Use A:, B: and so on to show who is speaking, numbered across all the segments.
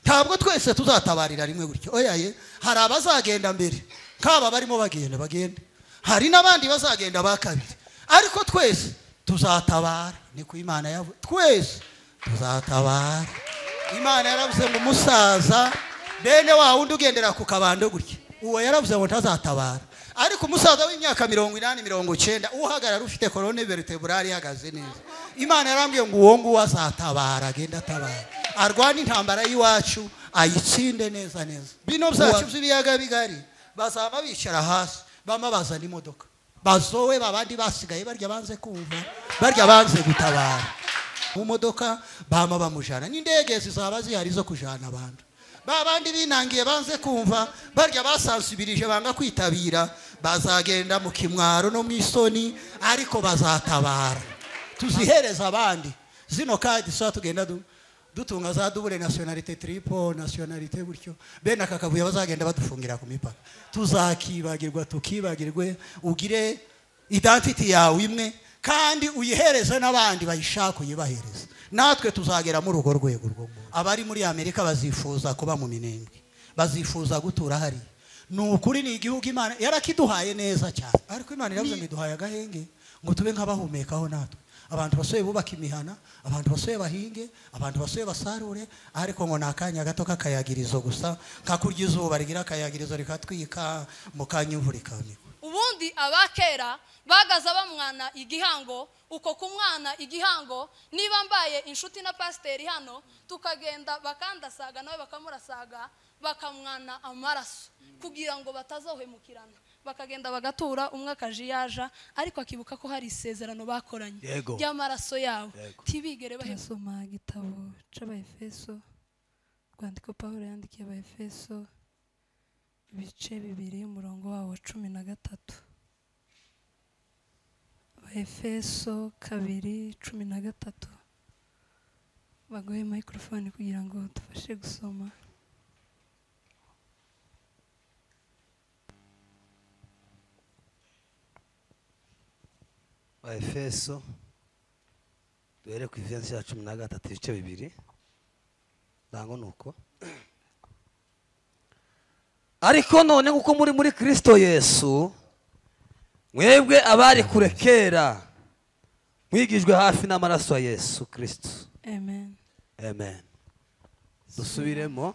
A: Ntabwo twese tuzatabarira rimwe gutyo. Oyaye, hari abazagenda mbere, kaba barimo bagenda bagenda. Hari n'abandi bazagenda bakabiri. Ariko twese tuzatabara. Niko Imana yavuze. Twese tuzatabara. Imana yaravuze ngo umusaza bene wa wundi ugendera ku kabando gutya, uwo yaravuze ngo ntazatabara. Ariko umusaza w'imyaka 80 90 uhagarara ufite colonne vertebrale ihagaze neza, Imana yarambwiye ngo uwo nguwo azatabara, agenda atabara, arwana intambara y'iwacu ayitsinde neza neza. Bino byacu by'ibiyaga bigari bazaba bicara hasi bamabaza n'imodoka, bazowe babandi basigaye barya banze kumva, barya banze gutabara mu modoka, bama bamujana n'indege zizaba zihari zo kujana abantu. Babandi binangiye banze kumva, barya basansibirije banga kwitabira, bazagenda mu kimwaro no mwisoni, ariko bazatabara. Tuzihereza abandi zino kadi so tugenda dutunga za double nationalité, triple nationalité gutyo, bene akakavuye bazagenda badufungira ku mipaka. Tuzakibagirwa, tukibagirwe, ugire identity yawe imwe kandi uyihereze n'abandi bayishaka uyibahereze. Natwe tuzagera muri urwo rwego rwo abari muri Amerika bazifuza kuba mu Minembwe, bazifuza gutura hari. Nukuri ni igihugu Imana yarakiduhaye neza cyane, ariko Imana iravuze ngo iduhaye agahenge ngo tube nk'abahumekaho natwe. Abantu basoye bubaka imihana, abantu basoye bahinge, abantu basoye basarure, ariko ngo nakanya gato kakayagirizo gusa, kakurya izuba rigira akayagirizo rikatwika mu kanya imvura ikamigwa.
B: Ubundi abakera bagaza bamwana igihango, uko kumwana igihango, niba mbaye inshuti na pasiteri hano tukagenda bakandasaga nawe bakamurasaga, bakamwana amaraso kugira ngo batazohemukirana, bakagenda bagatura umwe akaji yaja, ariko akibuka ko hari isezerano bakoranye ry'amaraso yawe, tibigere bahesoma.
C: Igitabo c'Abaefeso, rwandiko Pawulo yandikiye Abaefeso ibice 2 umurongo wawo wa 13. Abaefeso 2:13. Baguhe microphone kugira ngo tufashe gusoma.
D: Abaefeso duhere ku ivensi ya 13 ibice 2. Ndango nuko. Ariko none kuko muri muri Kristo Yesu, mwebwe abari kure kera mwigijwe hafi n'amaraso ya Yesu Kristo.
C: Amen.
D: Amen. Dusubiremo.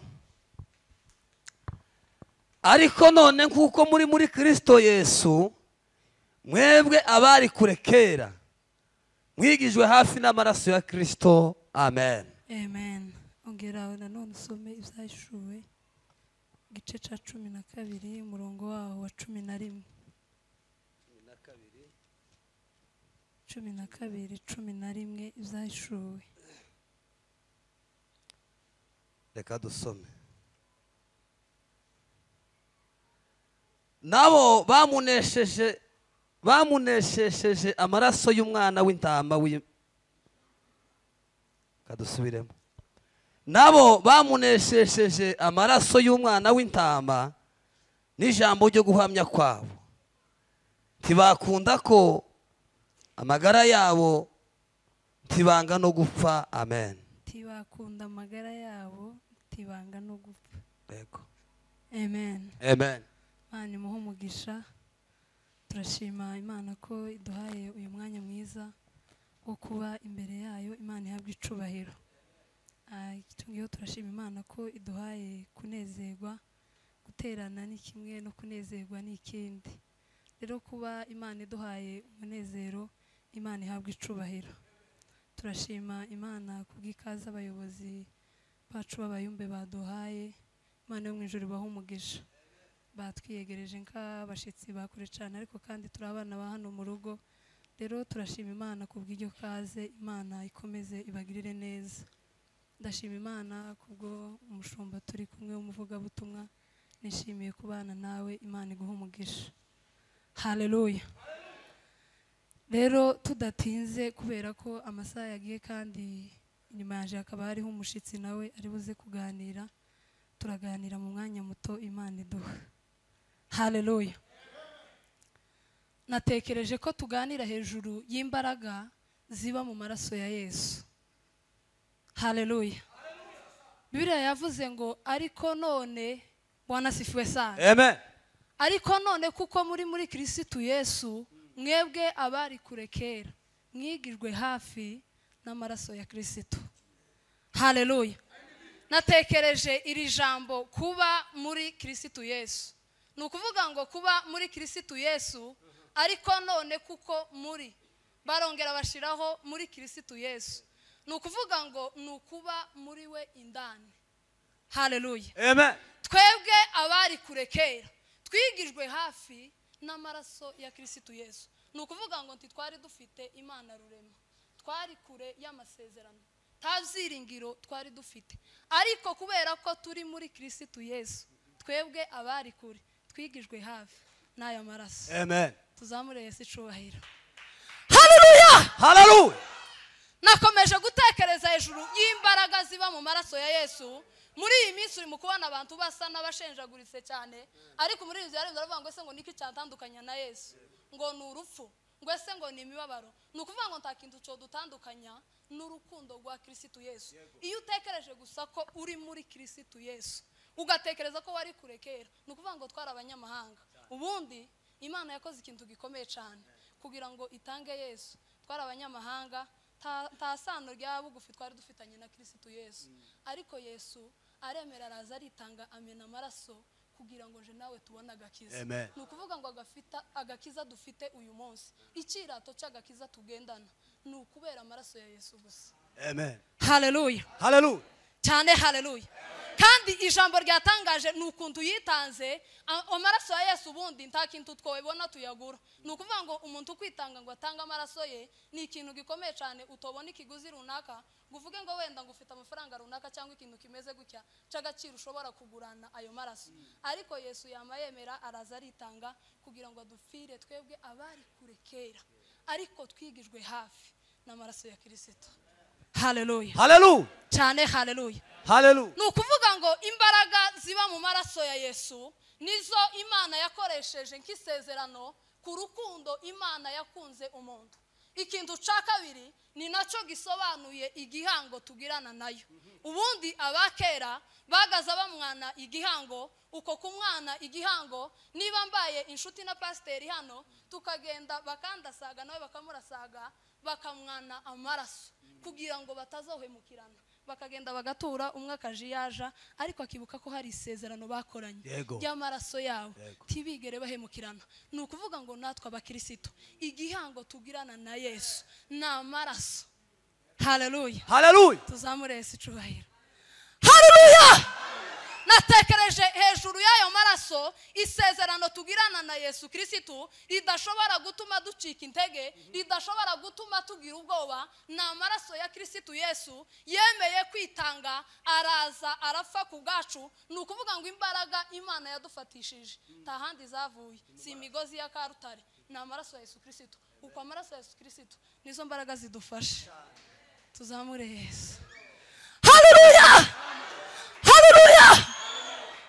D: Ariko none kuko muri muri Kristo Yesu, mwebwe abari kure kera mwigijwe hafi n'amaraso ya Kristo. Amen.
C: Amen. Ongera nanone usome Ibyahishuriwe igice ca 12 umurongo wawo wa 11. 12 11 Ibyahishuriwe.
D: Reka dusome. Nabo bamuneshesheje amaraso y'umwana w'intama. Kadusubiremo. Nabo bamuneshesheje amaraso y'umwana w'intama n'ijambo ryo guhamya kwabo, ntibakunda ko amagara yabo, ntibanga no gupfa. Amen.
C: Ntibakunda amagara yabo, ntibanga no gupfa.
D: Yego.
C: Amen.
D: Amen.
C: Imana imuhe umugisha. Turashima Imana ko iduhaye uyu mwanya mwiza wo kuba imbere yayo. Imana ihabwe icubahiro. Igitungiyeho turashima Imana ko iduhaye kunezerwa, guterana ni kimwe no kunezerwa ni ikindi. Rero kuba Imana iduhaye umunezero, Imana ihabwe icubahiro. Turashima Imana kubw'ikaze abayobozi bacu b'abayumbe baduhaye. Imana yo mu ijuru ibahe umugisha. Batwiyegereje nk'abashitsi bakure cyane, ariko kandi turi abana ba hano mu rugo. Rero turashima Imana kubw'iryo kaze, Imana ikomeze ibagirire neza. Ndashima Imana kubwo umushumba turi kumwe w'umuvugabutumwa, nishimiye kubana nawe, Imana iguhe umugisha. Haleluya. Rero tudatinze kubera ko amasaha yagiye kandi inyuma yaje hakaba hariho umushitsi nawe ari buze kuganira, turaganira mu mwanya muto Imana iduha. Haleluya. Natekereje ko tuganira hejuru y'imbaraga ziba mu maraso ya Yesu. Haleluya. Bibiliya yavuze ngo ariko none, Bwana asifiwe sana.
D: Amen.
C: Ariko none kuko muri Kristo Yesu, mwebwe abari kure kera mwigirwe hafi n'amaraso ya Kristo. Haleluya. Natekereje iri jambo kuba muri Kristo Yesu. Ni ukuvuga ngo kuba muri Kristo Yesu, ariko none kuko muri, barongera bashiraho muri Kristo Yesu. Ni ukuvuga ngo ni ukuba muri we indani. Haleluya.
D: Amen.
C: Twebwe abari kure kera twigijwe hafi n'amaraso ya Kristo Yesu. Ni ukuvuga ngo ntitwari dufite Imana rurema, twari kure y'amasezerano, nta byiringiro twari dufite. Ariko kubera ko turi muri Kristo Yesu, twebwe abari kure twigijwe hafi n'aya maraso.
D: Amen.
C: Tuzamure Yesu icubahiro. Haleluya.
D: Haleluya.
C: Nakomeje gutekereza hejuru y'imbaraga ziba mu maraso ya Yesu. Muri iyi minsi uri mu kubona abantu basa n'abashenjaguritse cyane, ariko muri izi yari baravuga ngo ese ngo niki cyatandukanya na Yesu, ngo ni urupfu, ngo ese ngo ni imibabaro. Ni ukuvuga ngo nta kintu cyo dutandukanya n'urukundo rwa Kristo Yesu. Iyo utekereje gusa ko uri muri Kristo Yesu, ugatekereza ko wari kure kera, ni ukuvuga ngo twari abanyamahanga. Ubundi Imana yakoze ikintu gikomeye cyane kugira ngo itange Yesu. Twari abanyamahanga, nta sano rya bugufi twari dufitanye na Kristo Yesu. Ariko Yesu aremera araza aritanga amena amaraso kugira ngo je nawe tubone agakiza. Ni ukuvuga ngo agakiza dufite uyu munsi, ikirato cy'agakiza tugendana, ni ukubera amaraso ya Yesu gusa.
D: Amen.
C: Haleluya.
D: Haleluya.
C: Cyane haleluya. Kandi ijambo ryatangaje ni ukuntu yitanze amaraso ya Yesu. Ubundi nta kintu twobona tuyagura. Ni ukuvuga ngo umuntu kwitanga ngo atange amaraso ye ni ikintu gikomeye cyane, utobona ikiguzi runaka ngo uvuge ngo wenda ngo ufite amafaranga runaka cyangwa ikintu kimeze gutya cy'agaciro ushobora kugurana ayo maraso. Ariko Yesu yama yemera araza aritanga kugira ngo adupfire twebwe abari kure kera, ariko twigijwe hafi n'amaraso ya Kristo. Haleluya.
D: Haleluya.
C: Cyane haleluya.
D: Haleluya.
C: Ni ukuvuga ngo imbaraga ziba mu maraso ya Yesu nizo Imana yakoresheje nk'isezerano ku rukundo Imana yakunze umuntu. Ikintu cya kabiri ni nacyo gisobanuye igihango tugirana nayo. Ubundi abakera bagaza bamwana igihango, uko kumwana igihango, niba mbaye inshuti na pasiteri hano tukagenda bakandasaga nawe bakamurasaga, bakamwana amaraso kugira ngo batazohemukirana. Bakagenda bagatura umwe akaji yaja, ariko akibuka ko hari isezerano bakoranye ry'amaraso yawe, tibigere bahemukirana. Ni ukuvuga ngo natwe abakristo igihango tugirana na Yesu ni amaraso. Haleluya.
D: Haleluya.
C: Tuzamure Yesu icubahiro. Haleluya. Natekereje hejuru y'ayo maraso isezerano tugirana na Yesu Kristo ridashobora gutuma ducika intege, ridashobora gutuma tugira ubwoba. Ni amaraso ya Kristo Yesu yemeye kwitanga araza arapfa ku bwacu. Ni ukuvuga ngo imbaraga Imana yadufatishije nta handi zavuye, si imigozi ya karutare, ni amaraso ya Yesu Kristo. Uko amaraso ya Yesu Kristo nizo mbaraga zidufasha. Tuzamure Yesu. Haleluya. Haleluya.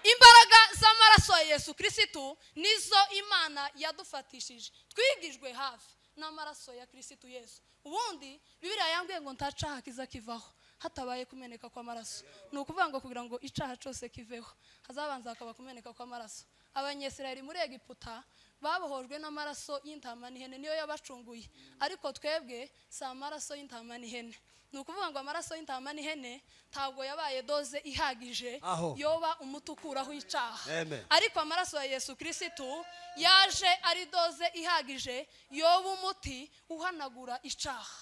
C: Imbaraga z'amaraso ya Yesu Kristo nizo Imana yadufatishije, twigijwe hafi n'amaraso ya Kristo Yesu. Ubundi Bibiliya yambwiye ngo nta caha kiza kivaho hatabaye kumeneka kw'amaraso. Ni ukuvuga ngo kugira ngo icaha cyose kiveho hazabanza hakaba kumeneka kw'amaraso. Abanyesirayeli muri Egiputa babohojwe n'amaraso y'intama n'ihene, niyo yabacunguye. Ariko twebwe si amaraso y'intama n'ihene. Ni ukuvuga ngo amaraso y'intama n'ihene ntabwo yabaye doze ihagije yoba umutukuraho icaha. Ariko amaraso ya Yesu Kristo yaje ari doze ihagije yoba umuti uhanagura icaha.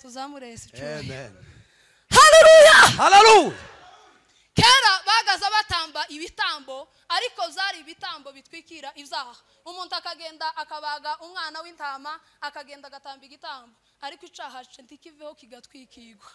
C: Tuzamure Yesu icubahiro.
D: Amen.
C: Haleluya.
D: Haleluya.
C: Kera bagaza batamba ibitambo, ariko zari ibitambo bitwikira ibyaha. Umuntu akagenda akabaga umwana w'intama, akagenda agatamba igitambo, ariko icaha ntikiveho kigatwikirwa.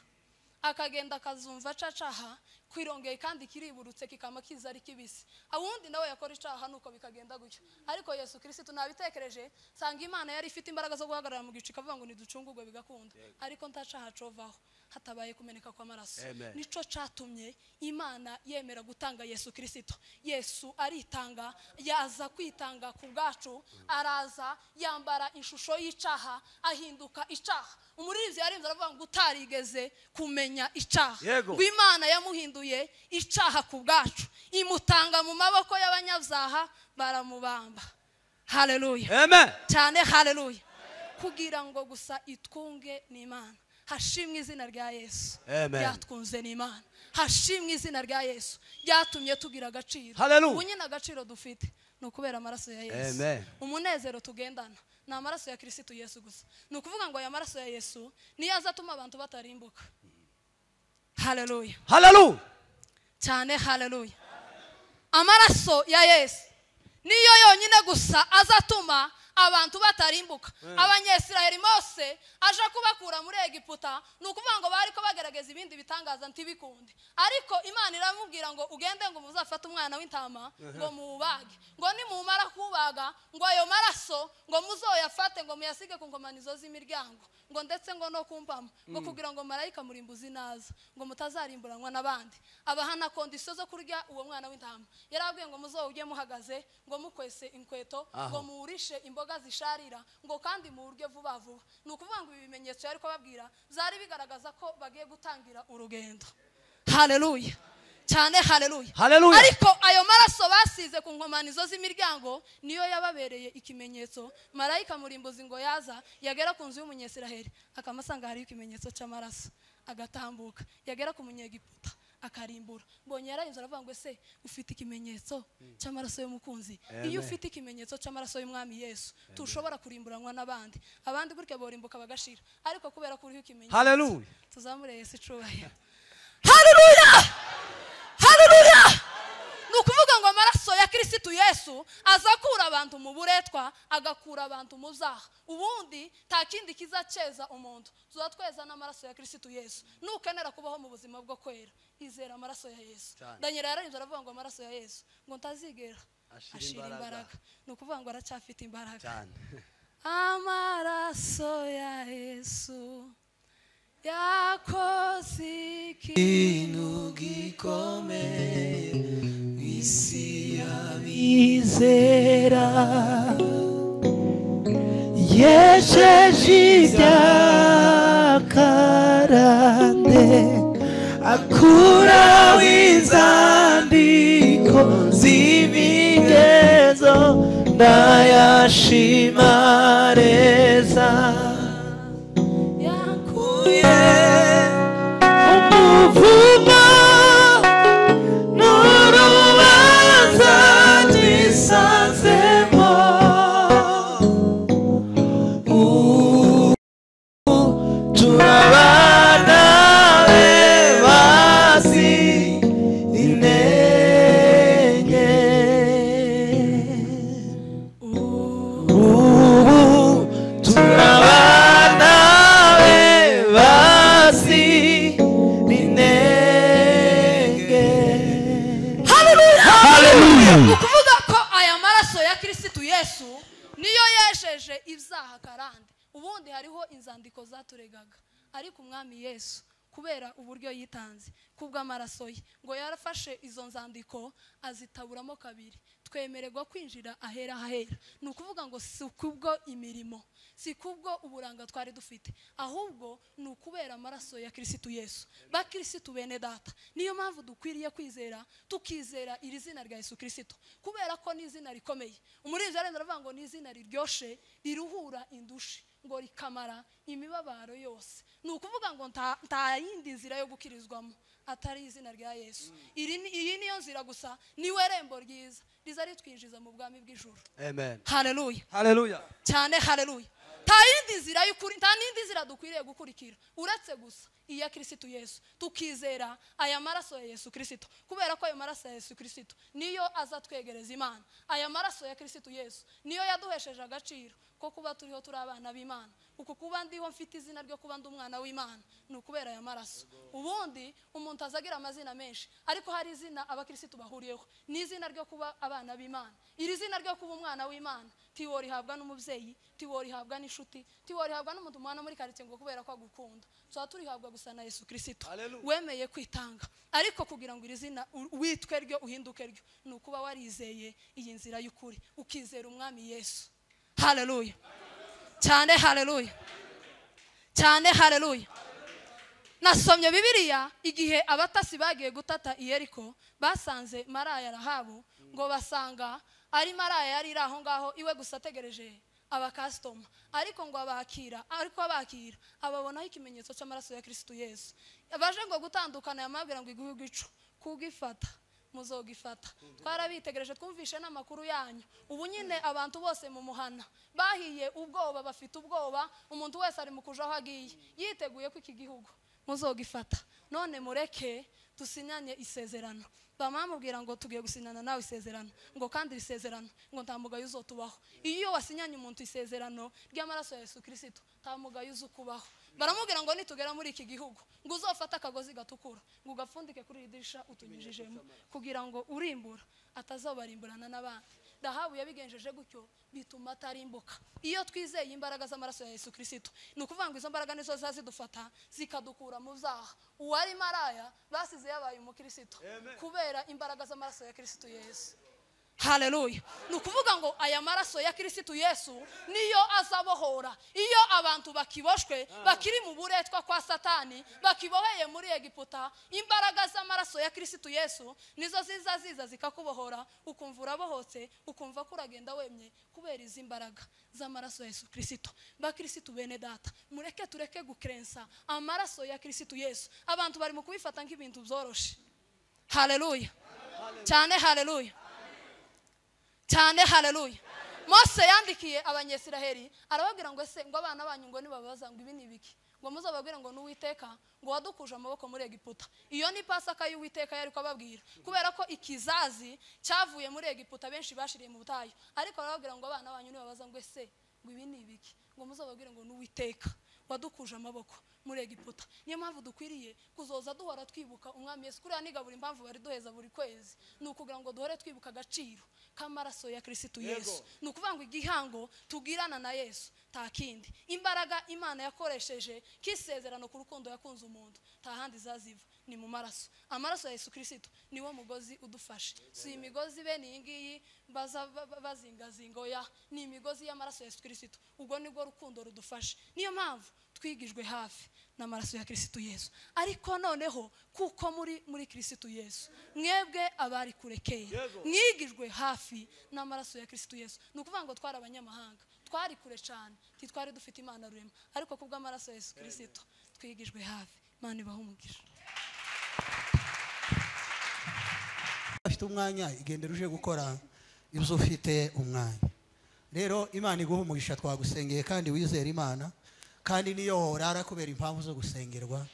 C: Akagenda akazumva cacaha kwirongeye kandi kiriburutse kikama kiza ari kibisi. Awundi nawe yakora icaha nuko bikagenda gutyo. Ariko Yesu Kristo nabitekereje sanga Imana yari ifite imbaraga zo guhagarara mu gicu ikavuga ngo niducungurwe bigakunda. Ariko ntacaha covaho hatabaye kumeneka kw'amaraso. Nico catumye Imana yemera gutanga Yesu Kristo. Yesu aritanga, yaza kwitanga ku bwacu, araza yambara ishusho y'icaha, ahinduka icaha. Umuririmbyi yarinze aravuga ngo utarigeze kumenya icaha, ngo Imana yamuhinduye
B: Yamuhinduye icaha ku bwacu, imutanga mu maboko y'abanyabyaha baramubamba. Haleluya.
D: Amen.
B: Cyane haleluya. Kugira ngo gusa itwunge n'Imana. Hashimwe izina rya Yesu. Ryatwunze n'Imana. Hashimwe izina rya Yesu. Ryatumye tugira agaciro. Ubu nyine agaciro dufite ni ukubera amaraso ya Yesu. Umunezero tugendana ni amaraso ya Kristo Yesu gusa. Ni ukuvuga ngo aya maraso ya Yesu niyo azatuma abantu batarimbuka. Haleluya.
D: Haleluya.
B: Cyane haleluya. Amaraso ya Yesu niyo yonyine gusa azatuma abantu batarimbuka. Abanyesiraheli Mose aje kubakura muri Egiputa, ni ukuvuga ngo bari ko bagerageza ibindi bitangaza ntibikunde, ariko Imana iramubwira ngo ugende ngo muzafate umwana w'intama ngo muwubage, ngo nimumara kubaga ngo ayo maraso ngo muzoyafate ngo muyasige ku nkomanizo z'imiryango, ngo ndetse ngo no kumpamo, ngo kugira ngo marayika murimbuzi naza ngo mutazarimburanwa n'abandi. Abahana kondisiyo zo kurya uwo mwana w'intama, yarabwiye ngo muzowurye muhagaze, ngo mukwese inkweto, ngo muwurishe imboga zisharira, ngo kandi muwurye vuba vuba. Ni ukuvuga ngo ibi bimenyetso yari kubabwira byari bigaragaza ko bagiye gutangira urugendo. Haleluya. Cyane haleluya. Ariko ayo maraso basize ku nkomanizo z'imiryango niyo yababereye ikimenyetso. Marayika murimbuzi ngo yaza yagera ku nzu y'umunyesiraheli akamusanga hari ikimenyetso cy'amaraso agatambuka, yagera ku munyegiputa akarimbura. Mbonye yarayinze aravuga ngo ese ufite ikimenyetso cy'amaraso y'umukunzi? Iyo ufite ikimenyetso cy'amaraso y'umwami Yesu tushobora kurimburanwa n'abandi. Abandi gutya borimbuka bagashira, ariko kubera ko uriho ikimenyetso.
D: Haleluya.
B: Tuzamure Yesu icubahiro. Haleluya. Haleluya. Ni ukuvuga ngo amaraso ya Kristo Yesu azakura abantu mu buretwa, agakura abantu mu byaha. Ubundi nta kindi kizaceza umuntu, tuzatweza n'amaraso ya Kristo Yesu. Nukenera kubaho mu buzima bwo kwera, izera amaraso ya Yesu. Daniel yararimbye aravuga ngo amaraso ya Yesu ngo ntazigera ashira imbaraga. Ni ukuvuga ngo aracyafite imbaraga. Amaraso ya Yesu yakoze
A: ikintu gikomeye isi y'abizera, yesheje ibyakarande, akuraho inzandiko z'imigenzo, ndayashima neza. Yakuye umuvumo n'urubanza twisanzemo, turabana be bazi inenge. Ubu turabana be bazi inenge.
B: Haleluya. Ukuvuga ko aya maraso ya Kristo Yesu niyo yesheje ibyaha karande. Ubundi hariho inzandiko zaturegaga, ariko umwami Yesu kubera uburyo yitanze kubw'amaraso ye ngo yarafashe izo nzandiko azitaburamo kabiri, twemererwa kwinjira ahera hahera. Ni ukuvuga ngo si kubwo imirimo, si kubwo uburanga twari dufite, ahubwo ni ukubera amaraso ya Kristo Yesu. Bakristo bene data, niyo mpamvu dukwiriye kwizera, tukizera iri zina rya Yesu Kristo, kubera ko ni izina rikomeye. Umurinzi arenze aravuga ngo ni izina riryoshe, riruhura indushi, ngo rikamara imibabaro yose. Ni ukuvuga ngo nta yindi nzira yo gukirizwamo atari izina rya Yesu. Iyi niyo nzira gusa, niwe rembo ryiza riza ritwinjiza mu bwami bw'ijuru.
D: Amen.
B: Haleluya.
D: Haleluya.
B: Cyane haleluya. Nta yindi nzira y'ukuri, nta n'indi nzira dukwiriye gukurikira uretse gusa iya Kristo Yesu. Tukizera aya maraso ya Yesu Kristo, kubera ko ayo maraso ya Yesu Kristo niyo azatwegereza Imana. Aya maraso ya Kristo Yesu niyo yaduhesheje agaciro ko kuba turiho turi abana b'Imana. Uko kuba ndiho mfite izina ryo kuba ndi umwana w'Imana ni ukubera aya maraso. Ubundi umuntu azagira amazina menshi, ariko hari izina abakristo bahuriyeho, ni izina ryo kuba abana b'Imana. Iri zina ryo kuba umwana w'Imana tiworihabwa n'umubyeyi, tiworihabwa n'inshuti, tiworihabwa n'umuntu mwana muri quartier ngo kubera ko agukunda. Tuba turihabwa gusa na Yesu Kristo wemeye kwitanga. Ariko kugira ngo iri zina witwe ryo uhinduke ryo, ni ukuba warizeye iyi nzira y'ukuri, ukizera umwami Yesu. Haleluya. Cyane haleluya. Cyane haleluya. Nasomye Bibiliya igihe abatasi bagiye gutata i Yeriko, basanze maraya Rahabu, ngo basanga ari maraya yari iri aho ngaho iwe gusa ategereje abakasitoma, ariko ngo abakira, ariko abakira ababonaho ikimenyetso cy'amaraso ya Kristo Yesu. Baje ngo gutandukana, yamabwira ngo igihugu ico kugifata muzogifata. Twarabitegereje, twumvishe n'amakuru yanyu. Ubu nyine abantu bose mu muhana bahiye ubwoba, bafite ubwoba, umuntu wese ari mu kuja aho agiye yiteguye ko iki gihugu muzogifata. None mureke dusinyanye isezerano. Bamamubwira ngo tugiye gusinyana nawe isezerano, ngo kandi isezerano ngo nta mugayo uzotubaho. Iyo wasinyanye umuntu isezerano ry'amaraso ya Yesu Kristo, nta mugayo uzukubaho. Baramubwira ngo nitugera muri iki gihugu ngo uzofata akagozi gatukura ngo ugapfundike kuri iri dirisha utunyujijemo, kugira ngo urimbura atazabarimburana n'abandi. Rahabu yabigenjeje gutyo bituma atarimbuka. Iyo twizeye imbaraga z'amaraso ya Yesu Kristo, ni ukuvuga ngo izo mbaraga nizo zazidufata zikadukura mu byaha. Uwari maraya basize yabaye umukristo kubera imbaraga z'amaraso ya Kristo Yesu. Haleluya. Ni ukuvuga ngo aya maraso ya Kristo Yesu niyo azabohora. Iyo abantu bakiboshwe, bakiri mu buretwa kwa Satani, bakiboheye muri Egiputa, imbaraga z'amaraso ya Kristo Yesu nizo ziza ziza zikakubohora, ukumva urabohotse, ukumva ko uragenda wemye kubera izi mbaraga z'amaraso ya Yesu Kristo. Bakristo bene data, mureke tureke gukerensa amaraso ya Kristo Yesu. Abantu bari mu kubifata nk'ibintu byoroshe. Haleluya. Cyane haleluya. Cyane haleluya. Mose yandikiye Abanyesiraheli arababwira ngo ese ngo abana banyu ngo nibabaza ngo ibi ni ibiki, ngo muzababwire ngo n'Uwiteka ngo wadukuje amaboko muri Egiputa. Iyo ni Pasaka y'Uwiteka yari kubabwira, kubera ko ikizazi cyavuye muri Egiputa benshi bashiriye mu butayu. Ariko arababwira ngo abana banyu nibabaza ngo ese ngo ibi ni ibiki, ngo muzababwire ngo n'Uwiteka wadukuje amaboko muri Egiputa. Niyo mpamvu dukwiriye kuzoza duhora twibuka Umwami Yesu. Kuriya nigabura impamvu bari duheza buri kwezi, ni ukugira ngo duhore twibuka agaciro k'amaraso ya Kristo Yesu. Ni ukuvuga ngo igihango tugirana na Yesu nta kindi. Imbaraga Imana yakoresheje kisezerano ku rukundo yakunze umuntu nta handi zaziva, ni mu maraso. Amaraso ya Yesu Kristo niwo mugozi udufashe. Si imigozi bene iyi ngiyi baza bazingazinga, oya, ni imigozi y'amaraso ya Yesu Kristo. Ubwo nibwo rukundo rudufashe. Niyo mpamvu twigijwe hafi n'amaraso ya Kristo Yesu. Ariko noneho kuko muri Kristo Yesu, mwebwe abari kure kera mwigijwe hafi n'amaraso ya Kristo Yesu. Ni ukuvuga ngo twari abanyamahanga, twari kure cyane, titwari dufite Imana rurema, ariko kubw'amaraso ya Yesu Kristo twigijwe hafi. Imana ibahe umugisha.
A: Afite umwanya, igendera uje gukora ibyo ufite umwanya. Rero Imana iguhe umugisha, twagusengeye kandi wizere Imana. Kandi niyo horara kubera impamvu zo gusengerwa,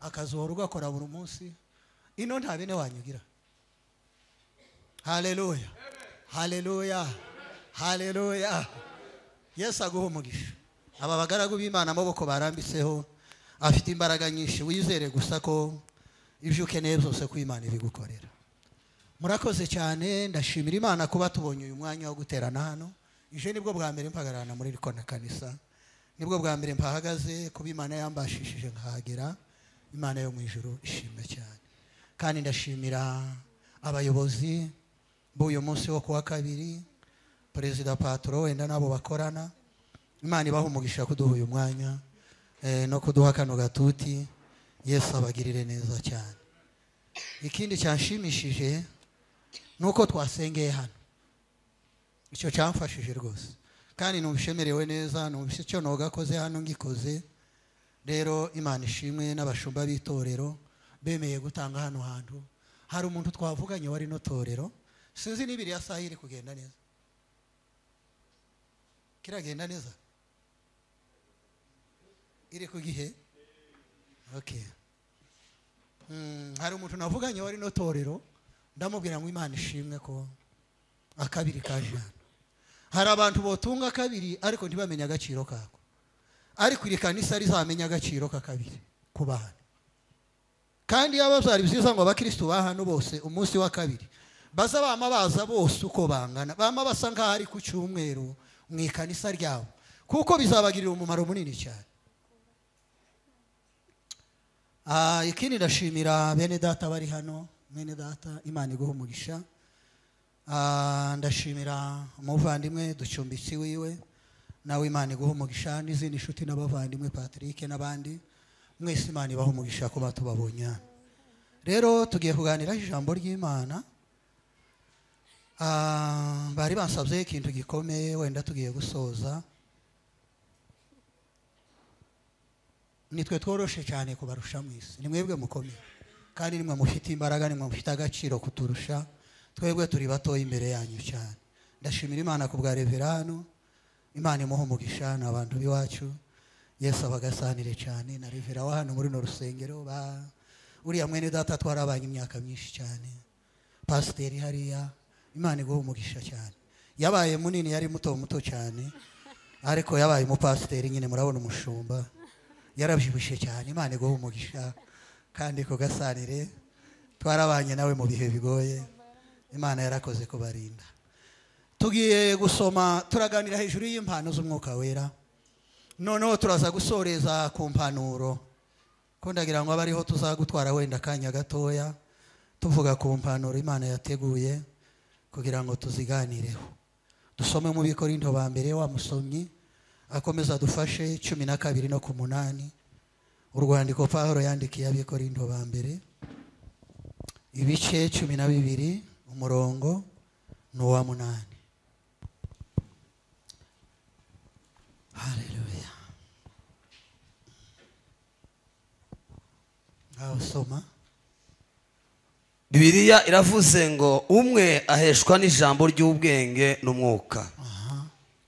A: akazuhora ugakora buri munsi, ino nta bene wanyugira. Haleluya. Haleluya. Haleluya. Yesu aguhe umugisha. Aba bagaragu b'Imana amaboko barambitseho afite imbaraga nyinshi, wizere gusa ko ibyo ukeneye byose ko Imana ibigukorera. Murakoze cyane, ndashimira Imana kuba tubonye uyu mwanya wo guterana hano. Ije nibwo bwa mbere mpagararana muri rikona kanisa, nibwo bwa mbere mpahagaze, kuba Imana yambashishije nkahagera. Imana yo mu ijuru ishimwe cyane. Kandi ndashimira abayobozi b'uyu munsi wo kuwa kabiri, Perezida Patro wenda nabo bakorana. Imana ibahe umugisha kuduha uyu mwanya no kuduha kano gatuti. Yesu abagirire neza cyane. Ikindi cyanshimishije nuko twasengeye hano, icyo cyamfashije rwose, kandi numvishemerewe neza, numvise icyo nogakoze hano ngikoze. Rero Imana ishimwe n'abashumba b'itorero bemeye gutanga hano hantu. Hari umuntu twavuganye wari no torero, sinzi nibiri ya saha iri kugenda neza, kiragenda neza, iri ku gihe. Okay. Hari umuntu navuganye wari no torero, ndamubwira ngo Imana ishimwe ko akabiri kaje hano. Hari abantu botunga kabiri ariko ntibamenya agaciro kako, ariko iri kanisa rizamenya agaciro kakabiri ku bana. Kandi yaba byari byiza ngo abakristo ba hano bose umunsi wa kabiri baza bama baza bose uko bangana, bama basa nkaho ari ku cyumweru mu ikanisa ryabo, kuko bizabagirira umumaro munini cyane. Ikindi ndashimira bene data bari hano. Bene data Imana iguhe umugisha. Ndashimira umuvandimwe ducumbitsi wiwe, nawe Imana iguhe umugisha, n'izindi nshuti n'abavandimwe Patrick n'abandi. Mwese Imana ibahe umugisha kuba tubabonye. Rero tugiye kuganira ijambo ry'Imana. Bari bansabye ikintu gikomeye, wenda tugiye gusoza. Nitwe tworoshe cyane kubarusha mwese, ni mwebwe mukomeye kandi nimwe mufite imbaraga, nimwe mufite agaciro kuturusha. Twebwe turi bato imbere yanyu cyane. Ndashimira Imana ku bwa Reverano, Imana imuhe umugisha n'abantu b'iwacu. Yesu abagasanire cyane na Revera wa hano muri no rusengero ba uriya mwene data twarabanye imyaka myinshi cyane. Pasiteri hariya, Imana iguhe umugisha cyane. Yabaye munini, yari muto muto cyane, ariko yabaye umupasiteri nyine, murabona umushumba yarabyibushye cyane. Imana iguhe umugisha kandi kugasanire, twarabanye nawe mu bihe bigoye, Imana yarakoze kubarinda. Tugiye gusoma, turaganira hejuru y'impano z'umwuka wera, noneho turaza gusoreza ku mpanuro, ko ndagira ngo abariho tuzagutwara wenda akanya gatoya tuvuga ku mpanuro Imana yateguye kugira ngo tuziganireho. Dusome mu Bikorinto ba mbere, wa musomyi akomeza dufashe 12 no ku 8. Urwandiko Pawulo yandikiye Abikorinto ba mbere ibice 12 umurongo ni uwa 8. Haleluya. Ngaho soma.
D: Bibiliya iravuze ngo umwe aheshwa n'ijambo ry'ubwenge n'umwuka,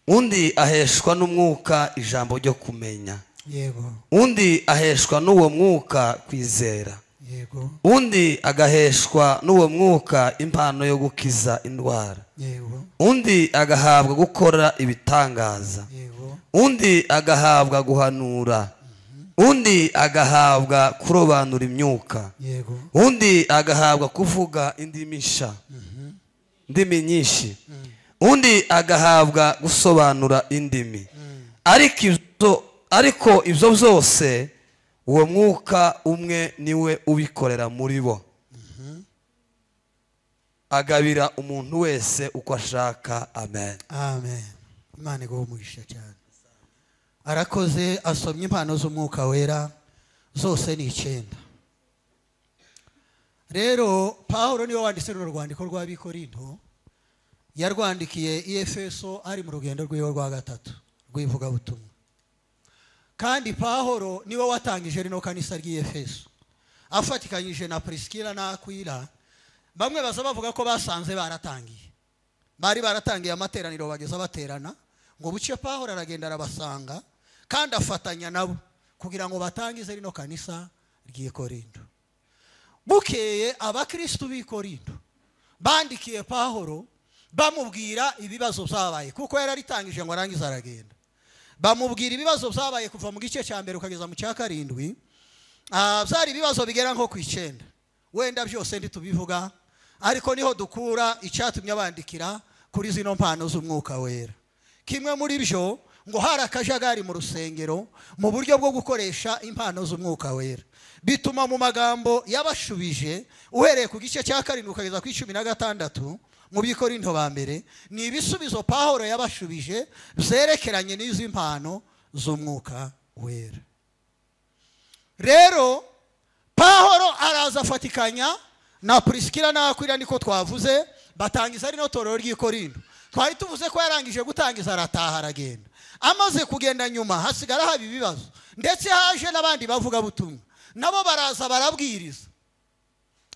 D: undi aheshwa n'umwuka ijambo ryo kumenya.
A: Yego.
D: Undi aheshwa n'uwo mwuka kwizera.
A: Yego.
D: Undi agaheshwa n'uwo mwuka impano yo gukiza indwara.
A: Yego.
D: Undi agahabwa gukora ibitangaza.
A: Yego.
D: Undi agahabwa guhanura. Undi agahabwa kurobanura imyuka.
A: Yego.
D: Undi agahabwa kuvuga indimi nshya, indimi nyinshi. Undi agahabwa gusobanura indimi. Ariko ibyo byose uwo mwuka umwe niwe ubikorera muri bo, agabira umuntu wese uko ashaka. Amen.
A: Amen. Imana iguhe umugisha cyane. Arakoze, asomye impano z'umwuka wera zose ni 9. Rero Pawulo niwe wanditse runo rwandiko rw'Abikorinto, yarwandikiye i Efeso ari mu rugendo rwiwe rwa gatatu rw'ivugabutumwa. Kandi Pawulo niwe watangije rino kanisa ry'i Efeso afatikanyije na Priskila na Akwila. Bamwe baza bavuga ko basanze baratangiye, bari baratangiye amateraniro bageza baterana, ngo buce Pawulo aragenda arabasanga kandi afatanya nabo kugira ngo batangize rino kanisa ry'i Korinto. Bukeye abakristu b'i Korinto bandikiye Pawulo bamubwira ibibazo byabaye, kuko yararitangije ngo arangize aragenda. Bamubwira ibibazo byabaye kuva mu gice cya mbere ukageza mu cya 7. Byari ibibazo bigera nko ku 9. Wenda byose ntitubivuga, ariko niho dukura icyatumye abandikira kuri zino mpano z'umwuka wera. Kimwe muri byo ngo hari akajagari mu rusengero mu buryo bwo gukoresha impano z'umwuka wera, bituma mu magambo yabashubije uhereye ku gice cya 7 ukageza ku 16 mu Bikorinto ba mbere, ni ibisubizo Pawulo yabashubije byerekeranye n'izi mpano z'umwuka wera. Rero Pawulo araza afatikanya na Priskila na Akwila, niko twavuze, batangiza rino torero ry'i Korinto. Twari tuvuze ko yarangije gutangiza arataha aragenda. Amaze kugenda nyuma hasigara haba ibibazo, ndetse haje n'abandi bavuga butumwa nabo baraza barabwiriza,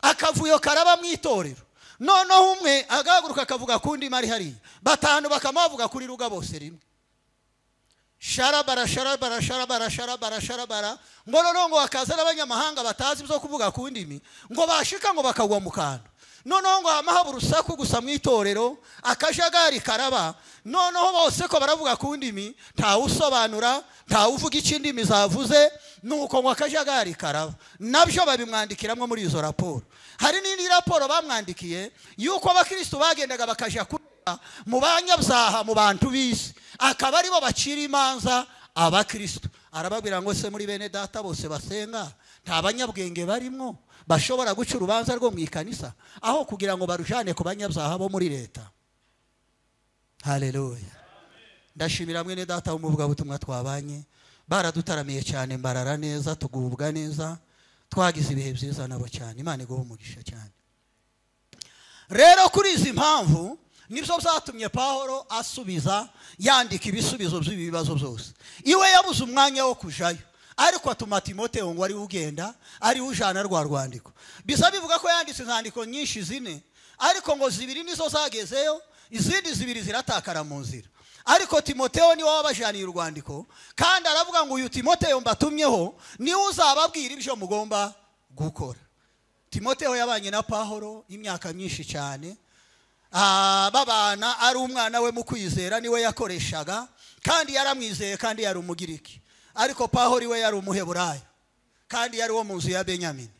A: akavuyo karaba mu itorero. Noneho umwe agahaguruka akavuga ku ndimi ari hariya, 5 bakamuvuga kuri ruga bose rimwe, sharabara sharabara sharabara sharabara sharabara. Ngo noneho ngo hakaza n'abanyamahanga batazi ibyo kuvuga ku ndimi, ngo bashika ngo bakagwa mu kantu. Noneho ngo hama haba urusaku gusa mu itorero, akajagari karaba. Noneho bose ko baravuga ku ndimi, ntawusobanura, ntawuvuga icyo indimi zavuze, nuko ngo akajagari karaba. Nabyo babimwandikiramwo muri izo raporo. Hari n'indi raporo bamwandikiye yuko abakristo bagendaga bakaja kureba mu banyabyaha mu bantu b'isi, akaba aribo bacira imanza abakristo. Arababwira ngo se muri bene data bose basenga nta banyabwenge barimwo bashobora guca urubanza rwo mu ikanisa, aho kugira ngo barujane ku banyabyaha bo muri leta. Haleluya. Ndashimira mwene data w'umuvugabutumwa twabanye. Baradutaramiye cyane, mbarara neza, tugubwa neza, twagize ibihe byiza nabo cyane. Imana iguhe umugisha cyane. Rero kuri izi mpamvu nibyo byatumye Pawulo asubiza, yandika ibisubizo by'ibi bibazo byose. Iwe yabuze umwanya wo kujayo, ariko atuma Timoteyo ngo ari ugenda, ari ujana rwa rwandiko. Bisa bivuga ko yanditse inzandiko nyinshi zine, ariko ngo zibiri nizo zagezeyo, izindi zibiri ziratakara mu nzira. Ariko Timoteyo niwe wabajaniye urwandiko, kandi aravuga ngo uyu Timoteyo mbatumyeho niwe uzababwira ibyo mugomba gukora. Timoteyo yabanye na Pawulo imyaka myinshi cyane, babana ari umwana we mu kwizera, niwe yakoreshaga, kandi yaramwizeye, kandi yari umugiriki. Ariko Pawulo we yari umuheburayo, kandi yari wo mu nzu ya Benyamini.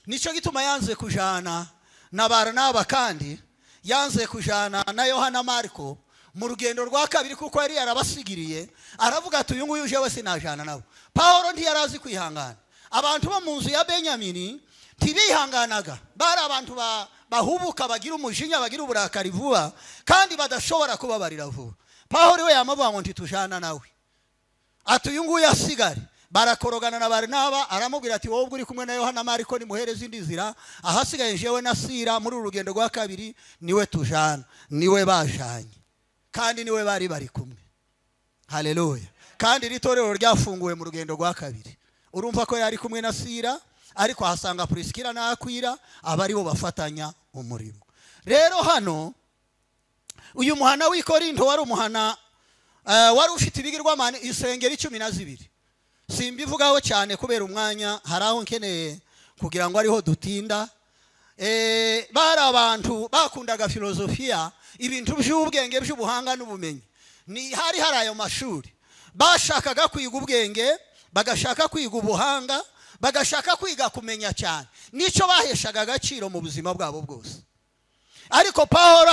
A: Nicyo gituma yanze kujana na Baranaba, kandi yanze kujana na Yohana Marko mu rugendo rwa kabiri, kuko yari yarabasigiriye. Aravuga ati uyu nguyu uje we sinajana nabo. Pawulo ntiyarazi kwihangana. Abantu bo mu nzu ya Benyamini ntibihanganaga, bari abantu bahubuka, bagira umujinya, bagira uburakari vuba, kandi badashobora kubabarira vuba. Pawulo we yamavuga ngo ntitujana nawe, ati uyu nguyu asigare. Barakorogana na Baranaba, aramubwira ati wowe ubwo uri kumwe na Yohana Mariko nimuhereze indi nzira, ahasigaye jewe na Sira muri uru rugendo rwa kabiri niwe tujana, niwe bajanye, kandi niwe bari bari kumwe. Haleluya. Kandi iri torero ryafunguwe mu rugendo rwa kabiri. Urumva ko yari kumwe na Sira, ariko ahasanga Priskila na Akwila, abari bo bafatanya umurimo. Rero hano uyu muhana w'i Korinto wari umuhana wari ufite ibigirwamana isengeri 12. Simbivugaho cyane kubera umwanya, hari aho nkeneye kugira ngo ariho dutinda. Bari abantu bakundaga filozofia, ibintu by'ubwenge by'ubuhanga n'ubumenyi. Ni hari hari ayo mashuri, bashakaga kwiga ubwenge, bagashaka kwiga ubuhanga, bagashaka kwiga kumenya cyane. Nicyo baheshaga agaciro mu buzima bwabo bwose. Ariko Pawulo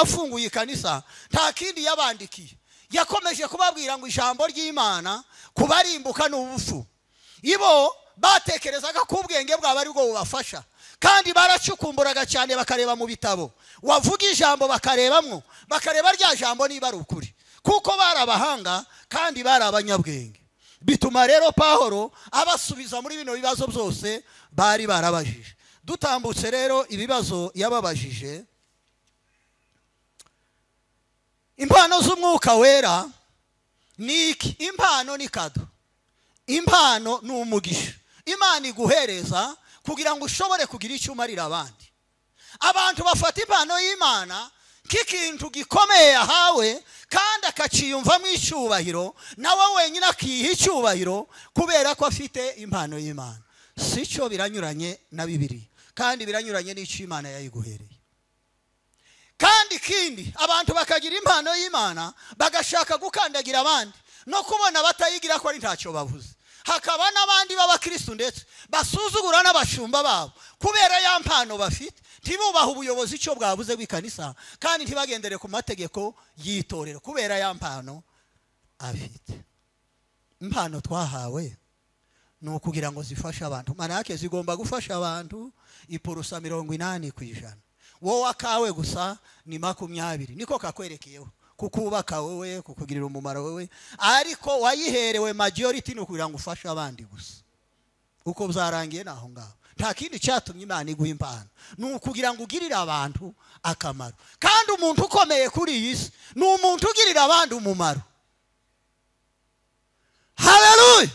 A: afunguye ikanisa, nta kindi yabandikiye. Yakomeje kubabwira ngo ijambo ry'Imana kubarimbuka n'ubupfu. Ibo batekerezaga ko ubwenge bwabo ari bwo bubafasha, kandi baracukumburaga cyane, bakareba mu bitabo, wavuga ijambo bakarebamwo, bakareba rya jambo niba ari ukuri, kuko bari abahanga kandi bari abanyabwenge. Bituma rero Pawulo abasubiza muri bino bibazo byose bari barabajije. Dutambutse rero ibibazo yababajije. Impano z'umwuka wera ni iki? Impano ni kado, impano ni umugisha Imana iguhereza kugira ngo ushobore kugira icyo umarira abandi. Abantu bafata impano y'Imana nk'ikintu gikomeye yahawe, kandi akaciyumvamo icyubahiro, nawe wenyine akiha icyubahiro kubera ko afite impano y'Imana. Si cyo, biranyuranye na Bibiliya, kandi biranyuranye n'icyo Imana yayiguhereye. Kandi ikindi, abantu bakagira impano y'Imana bagashaka gukandagira abandi no kubona batayigira ko ari ntacyo bavuze. Hakaba n'abandi b'abakristu ndetse basuzugura n'abashumba babo kubera ya mpano bafite, ntibubaha ubuyobozi icyo bwabuze bw'ikanisa, kandi ntibagendere ku mategeko y'itorero kubera ya mpano afite. Impano twahawe ni ukugira ngo zifashe abantu. Manake zigomba gufasha abantu ipurusa 80%. Wowe akawe gusa ni 20, niko kakwerekeyeho, kukubaka wowe, kukugirira umumaro wowe, ariko wayiherewe majority ni ukugira ngo ufashe abandi gusa. Uko byarangiye naho ngaho. Nta kindi cyatumye Imana iguha impano, ni ukugira ngo ugirire abantu akamaro. Kandi umuntu ukomeye kuri iyi si ni umuntu ugirira abandi umumaro. Haleluya.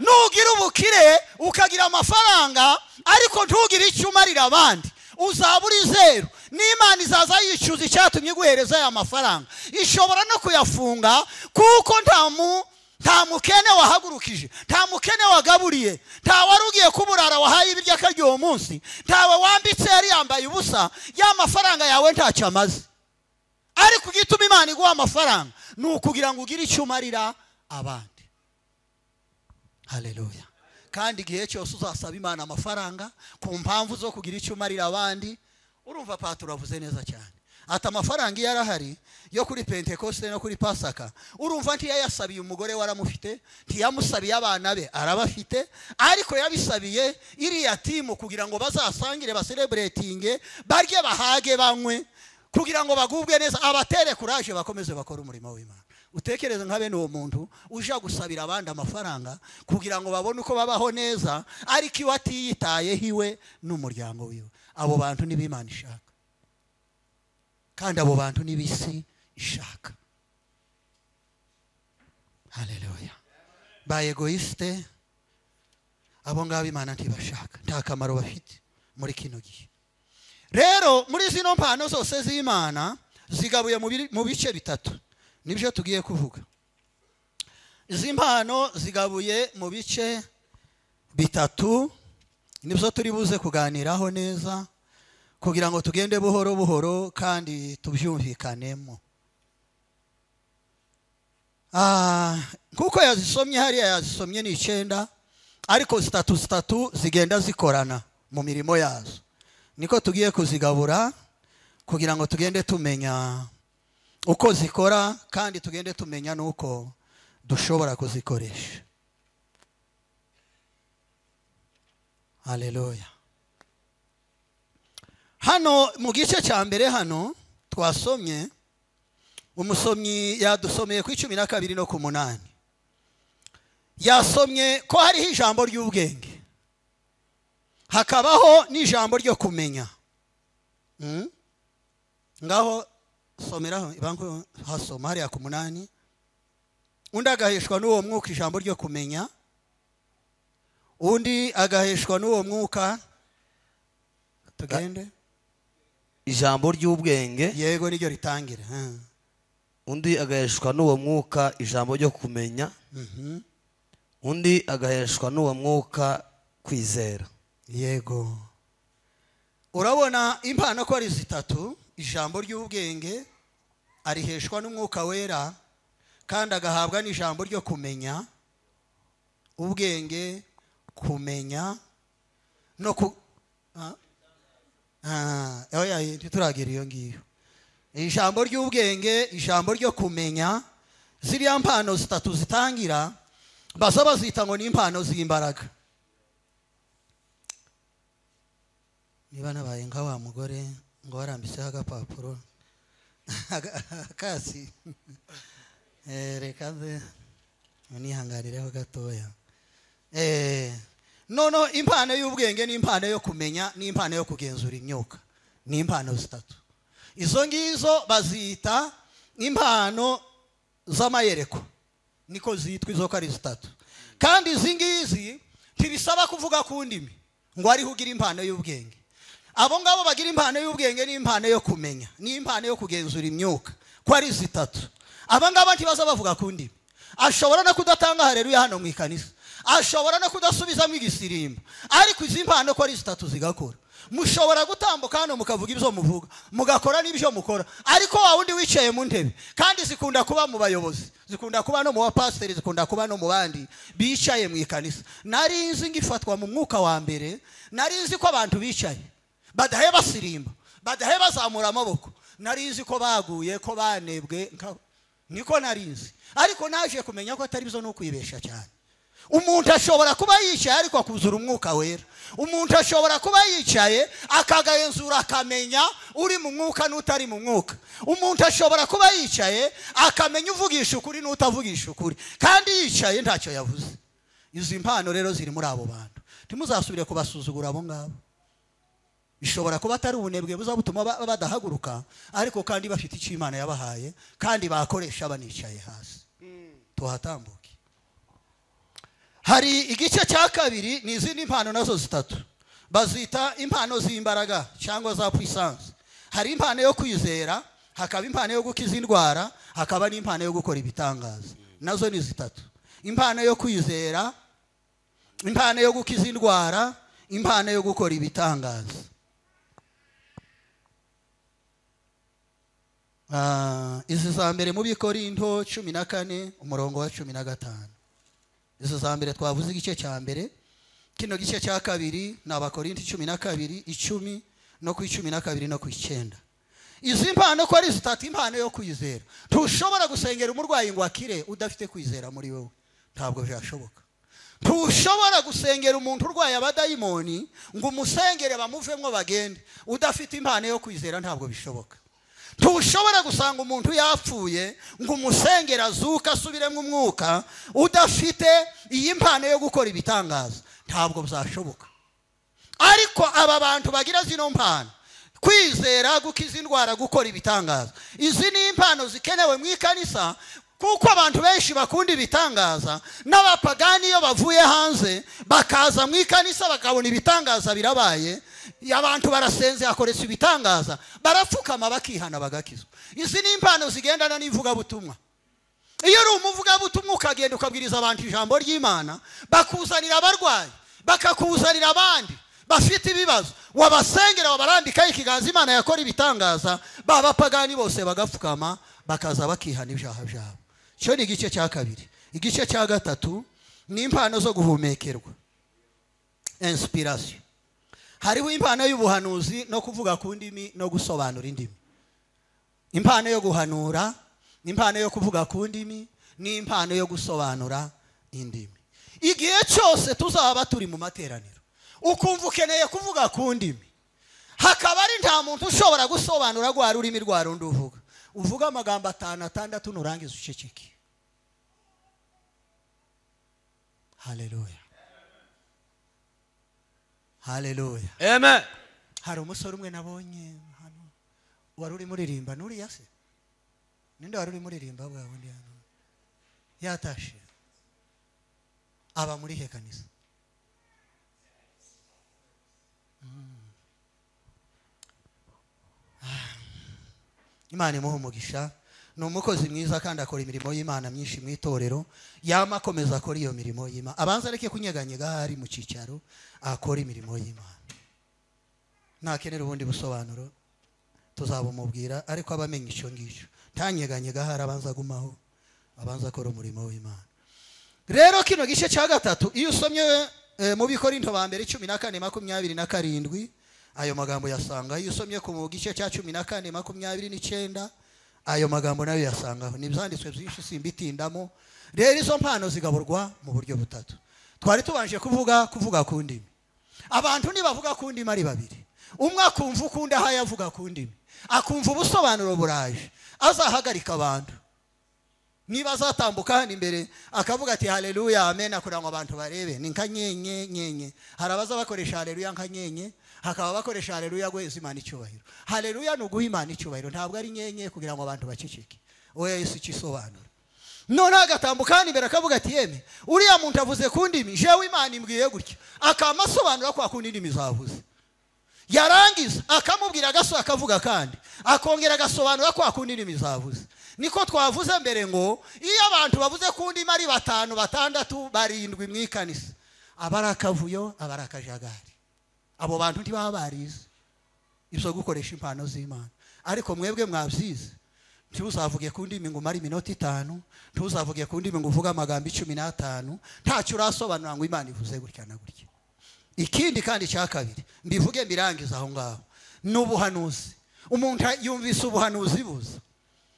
A: Nugira ubukire ukagira amafaranga, ariko ntugire icyo umarira abandi, uzaba uri zeru. N'Imana izaza yicuza icyatumye iguhereza aya mafaranga, ishobora no kuyafunga, kuko nta mukene wahagurukije, nta mukene wagaburiye, nta wari ugiye kuburara wahaye ibiryo akarya uwo munsi, ntawe wambitse yari yambaye ubusa. Ya mafaranga yawe ntacyo amaze. Ariko igituma Imana iguha amafaranga ni ukugira ngo ugire icyo umarira abandi. Haleluya. Kandi igihe cyose uzasaba Imana amafaranga ku mpamvu zo kugira icyo umarira abandi, urumva Paturo avuze neza cyane ati amafaranga iyo arahari yo kuri Pentekoste no kuri Pasaka, urumva ntiyayasabiye umugore waramufite, ntiyamusabiye abana be arabafite, ariko yabisabiye iriya timu kugira ngo bazasangire, baserebretinge, barye, bahage, banywe, kugira ngo bagubwe neza, abatere kuraje bakomeze bakore umurimo w'Imana. Utekereze nka bene uwo muntu uja gusabira abandi amafaranga kugira ngo babone uko babaho neza, ariko iwe atiyitayeho iwe n'umuryango wiwe. Abo bantu nibo Imana ishaka, kandi abo bantu nibo isi ishaka. Haleluya. Ba egoiste abo ngabo Imana ntibashaka, nta kamaro bafite muri kino gihe. Rero muri zino mpano zose z'Imana zigabuye mu bice bitatu, nibyo tugiye kuvuga. Izi mpano zigabuye mu bice bitatu, nibyo turi buze kuganiraho neza kugira ngo tugende buhoro buhoro kandi tubyumvikanemo. Kuko yazisomye hariya, yazisomye ni 9, ariko zitatu zitatu zigenda zikorana mu mirimo yazo. Niko tugiye kuzigabura kugira ngo tugende tumenya uko zikora, kandi tugende tumenya nuko dushobora kuzikoresha. Haleluya. Hano mu gice cya mbere hano twasomye, umusomyi yadusomeye ku 12 no ku 8. Yasomye ko hariho ijambo ry'ubwenge, hakabaho n'ijambo ryo kumenya. Ngaho someraho ibanko hasoma hariya ku 8. Undi agaheshwa n'uwo mwuka ijambo ryo kumenya, undi agaheshwa n'uwo mwuka. Tugende.
D: Ijambo ry'ubwenge,
A: yego niryo ritangira.
D: Undi agaheshwa n'uwo mwuka ijambo ryo kumenya, undi agaheshwa n'uwo mwuka kwizera.
A: Yego. Urabona impano ko ari zitatu: ijambo ry'ubwenge ariheshwa n'umwuka wera, kandi agahabwa n'ijambo ryo kumenya, ubwenge, kumenya no ku oya ntituragira iyo ngiyo. Ijambo ry'ubwenge, ijambo ryo kumenya, ziriya mpano zitatu zitangira baza bazita ngo ni impano z'imbaraga. Niba nabaye nka wa mugore ngo warambiseho agapapuro kasi, reka nze nihanganireho gatoya. Noneho impano y'ubwenge n'impano yo kumenya n'impano yo kugenzura imyuka ni impano zitatu. Izo ngizo bazita impano z'amayereko, niko zitwa izo ko ari zitatu. Kandi izi ngizi ntibisaba kuvuga ku ndimi ngo ariho ugira impano y'ubwenge. Abo ngabo bagira impano y'ubwenge n'impano yo kumenya n'impano yo kugenzura imyuka ko ari zitatu. Aba ngaba ntibaza bavuga ku ndimi. Ashobora no kudatanga haleluya hano mu ikanisa, ashobora no kudasubizamo igisirimbo, ariko izi mpano ko ari zitatu zigakora. Mushobora gutambuka hano mukavuga ibyo muvuga, mugakora n'ibyo mukora, ariko wa wundi wicaye mu ntebe, kandi zikunda kuba mu bayobozi, zikunda kuba no mu bapasiteri, zikunda kuba no mu bandi bicaye mu ikanisa. Nari nzi ngifatwa mu mwuka wa mbere, nari nzi ko abantu bicaye badahe basirimba, badahe bazamura amaboko, nari nzi ko baguye, ko banebwe, niko nari nzi. Ariko naje kumenya ko atari byo, no kwibesha cyane. Umuntu ashobora kuba yicaye ariko akuzura umwuka wera. Umuntu ashobora kuba yicaye akagenzura akamenya uri mu mwuka n'utari mu mwuka. Umuntu ashobora kuba yicaye akamenya uvugisha ukuri n'utavugisha ukuri, kandi yicaye ntacyo yavuze. Izi mpano rero ziri muri abo bantu, ntimuzasubire kubasuzugura abo ngabo. Bishobora kuba atari ubunebwe buzabutuma badahaguruka, ariko kandi bafite icyo Imana yabahaye, kandi bakoresha banicaye hasi. Tuhatambuke. Hari igice cya kabiri, ni izindi mpano nazo zitatu, bazita impano z'imbaraga cyangwa za puissance. Hari impano yo kwizera, hakaba impano yo gukiza indwara, hakaba n'impano yo gukora ibitangaza. Nazo ni zitatu: impano yo kwizera, impano yo gukiza indwara, impano yo gukora ibitangaza. Izi za mbere mu Bikorinto 14 umurongo wa 15. Izo za mbere twavuze igice cya mbere. Kino gice cya kabiri ni Abakorinto 12 10 no ku 12 no ku 9. Izi mpano ko ari zitatu: impano yo kwizera. Ntushobora gusengera umurwayi ngo akire udafite kwizera muri wowe, ntabwo byashoboka. Ntushobora gusengera umuntu urwaye abadayimoni ngo umusengere bamuvemwo bagende udafite impano yo kwizera, ntabwo bishoboka. Ntushobora gusanga umuntu yapfuye ngo umusengere azuka asubiremo umwuka udafite iyi mpano yo gukora ibitangaza, ntabwo bizashoboka. Ariko aba bantu bagira zino mpano, kwizera, gukiza indwara, gukora ibitangaza, izi ni impano zikenewe mu ikanisa, kuko abantu benshi bakunda ibitangaza. N'abapagani iyo bavuye hanze bakaza mu ikanisa bakabona ibitangaza birabaye, abantu barasenze hakoreshwa ibitangaza, barapfukama bakihana bagakizwa. Izi ni impano zigendana n'ivugabutumwa. Iyo uri umuvugabutumwa ukagenda ukabwiriza abantu ijambo ry'Imana, bakuzanira abarwayi, bakakuzanira abandi bafite ibibazo, wabasengera wabarambikaho ikiganza, Imana yakora ibitangaza, babapagani bose bagapfukama bakaza bakihana ibyaha byabo. Icyo ni igice cya kabiri. Igice cya gatatu ni impano zo guhumekerwa, inspiration. Hariho impano y'ubuhanuzi no kuvuga ku ndimi no gusobanura indimi. Impano yo guhanura, impano yo kuvuga ku ndimi, n'impano yo gusobanura indimi. Igihe cyose tuzaba turi mu materaniro ukumva ukeneye kuvuga ku ndimi, hakaba ari nta muntu ushobora gusobanura rwa rurimi rwa rundi uvuga, uvuga amagambo 5 6 nurangiza uceceke. Haleluya, haleluya,
D: amen.
A: Hari umusore umwe nabonye hano wari uri muririmba, nuriya se ninde wari uri muririmba bwa bundi hano yatashe, aba muri he kanisa? Imana imuhe umugisha, ni umukozi mwiza kandi akora imirimo y'Imana myinshi mu itorero. Yama akomeza akora iyo mirimo y'Imana, abanza areke kunyeganyega hari mu cyicaro, akora imirimo y'Imana. Ntakenera ubundi busobanuro tuzabumubwira, ariko abamenye icyo ngicyo, ntanyeganyega hari, abanza agumaho, abanza akora umurimo w'Imana. Rero kino gice cya gatatu iyo usomye mu Bikorinto ba mbere 14:27 ayo magambo yasanga. Iyo usomye ku gice cya 14:29 ayo magambo nayo yasangaho. Ni ibyanditswe byinshi simbitindamo. Rero izo mpano zigaburwa mu buryo butatu. Twari tubanje kuvuga ku ndimi. Abantu nibavuga ku ndimi ari babiri, umwe akumva ukundi aho yavuga ku ndimi, akumva ubusobanuro buraje, azahagarika abantu. Niba azatambuka hano imbere akavuga ati haleluya amen, kugira ngo abantu barebe ni nka nyenye nyenye. Hari abaza bakoresha haleluya nka nyenye, hakaba bakoresha haleluya guheza Imana icyubahiro. Haleluya ni uguha Imana icyubahiro, ntabwo ari nyenye kugira ngo abantu baceceke. Oya, Yesu ikisobanura. None agatambuka hano imbere akavuga ati yeme uriya muntu avuze ku ndimi, jewe Imana imbwiye gutya, akamasobanura kwa kundi indimi zavuze. Yarangiza akamubwira agaso akavuga kandi akongera agasobanura kwa kundi indimi zavuze. Niko twavuze mbere ngo iyo abantu bavuze ku ndimi ari 5 6 7 mu ikanisa, abari akavuyo, abari akajagari. Abo bantu ntibaba barize ibyo gukoresha impano z'Imana. Ariko mwebwe mwabyize, ntuzavuge ku ndimi ngo umare iminota 5, ntuzavuge ku ndimi ngo uvuge amagambo 15, ntacyo urasobanura ngo Imana ivuze gutya na gutya. Ikindi kandi cya kabiri mbivuge mbirangiza aho ngaho, ni ubuhanuzi. Umuntu yumvise ubuhanuzi buza,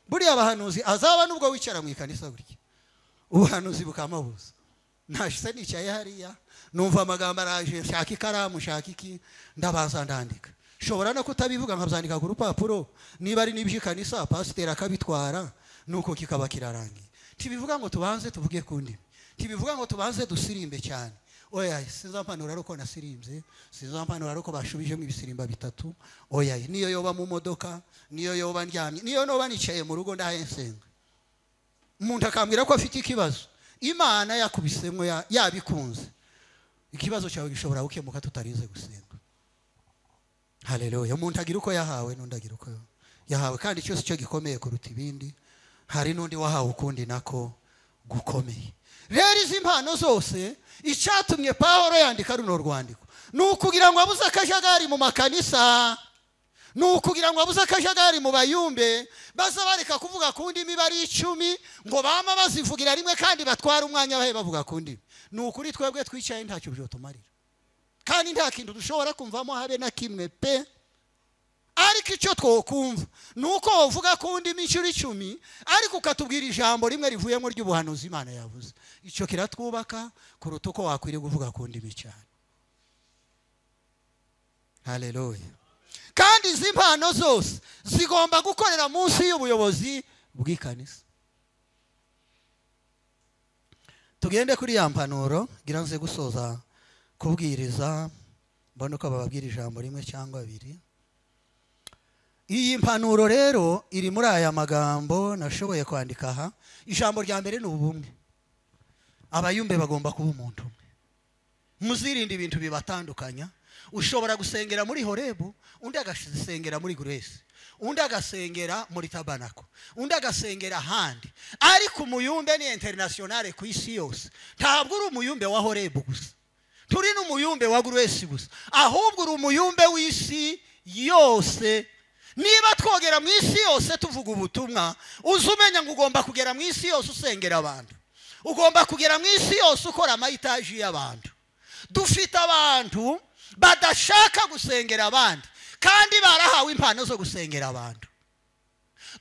A: buriya abahanuzi azaba nubwo wicara mu ikanisa gutya, ubuhanuzi bukamabuza. Nashise nicaye hariya numva amagambo araje, nshaka ikaramu, nshaka iki, ndabaza ndandika. Shobora no kutabivuga nkabyandika ku rupapuro, niba ari n'iby'ikanisa pasiteri akabitwara, nuko kikaba kirarangiye. Ntibivuga ngo tubanze tuvuge ku ndimi, ntibivuga ngo tubanze dusirimbe cyane. Oya, sinzampanura ariko nasirimbye, sinzampanura ariko bashubijemo ibisirimba 3. Oya, niyo yoba mu modoka, niyo yoba ndyamye, niyo noba nicaye mu rugo ndahensenga, umuntu akambwira ko afite ikibazo, Imana yakubisemo yabikunze, ikibazo cyawe gishobora gukemuka tutarize gusenga. Haleluya. Umuntu agira uko yahawe n'undi agira uko yahawe, kandi cyose cyo gikomeye kuruta ibindi. Hari n'undi wahawe ukundi nako gukomeye. Rero izi mpano zose, icyatumye Pawulo yandika runo rwandiko ni ukugira ngo abuze akajagari mu makanisa, ni ukugira ngo abuze akajagari mu bayumbe, baza bareka kuvuga ku ndimi bari 10 ngo bama bazivugira rimwe kandi batwara umwanya bahe bavuga ku ndimi. Ni ukuri twebwe twicaye ntacyo byotumarira, kandi nta kintu dushobora kumvamo habe na kimwe pe. Ariko icyo twokumva nuko uvuga ku ndimi inshuro 10 ariko ukatubwira ijambo rimwe rivuyemo ry'ubuhanuzi Imana yavuze, icyo kiratwubaka kuruta uko wakwiriye kuvuga ku ndimi cyane. Haleluya. Kandi izi mpano zose Zigomba gukorera munsi y'ubuyobozi bw'ikanisa. Tugende kuri ya mpanuro ngira nze gusoza kubwiriza, mbona uko bababwira ijambo rimwe cyangwa abiri. Iyi mpanuro rero iri muri aya magambo nashoboye kwandika aha. Ijambo rya mbere ni ubumwe. Abayumbe bagomba kuba umuntu umwe. Muzirinde ibintu bibatandukanya. Ushobora gusengera muri Horebu, undi agasengera muri Grace, undi agasengera muri Tabanako, undi agasengera ahandi. Ariko umuyumbe ni internationale ku isi yose. Ntabwo uri umuyumbe wa Horebu gusa, turi n'umuyumbe wa Grace gusa, ahubwo uri umuyumbe w'isi yose. Niba twogera mu isi yose tuvuga ubutumwa, uzumenya ngo ugomba kugera mu isi yose usengera abantu, ugomba kugera mu isi yose ukora amayitaji y'abantu. Dufite abantu badashaka gusengera abandi kandi barahawe impano zo gusengera abantu.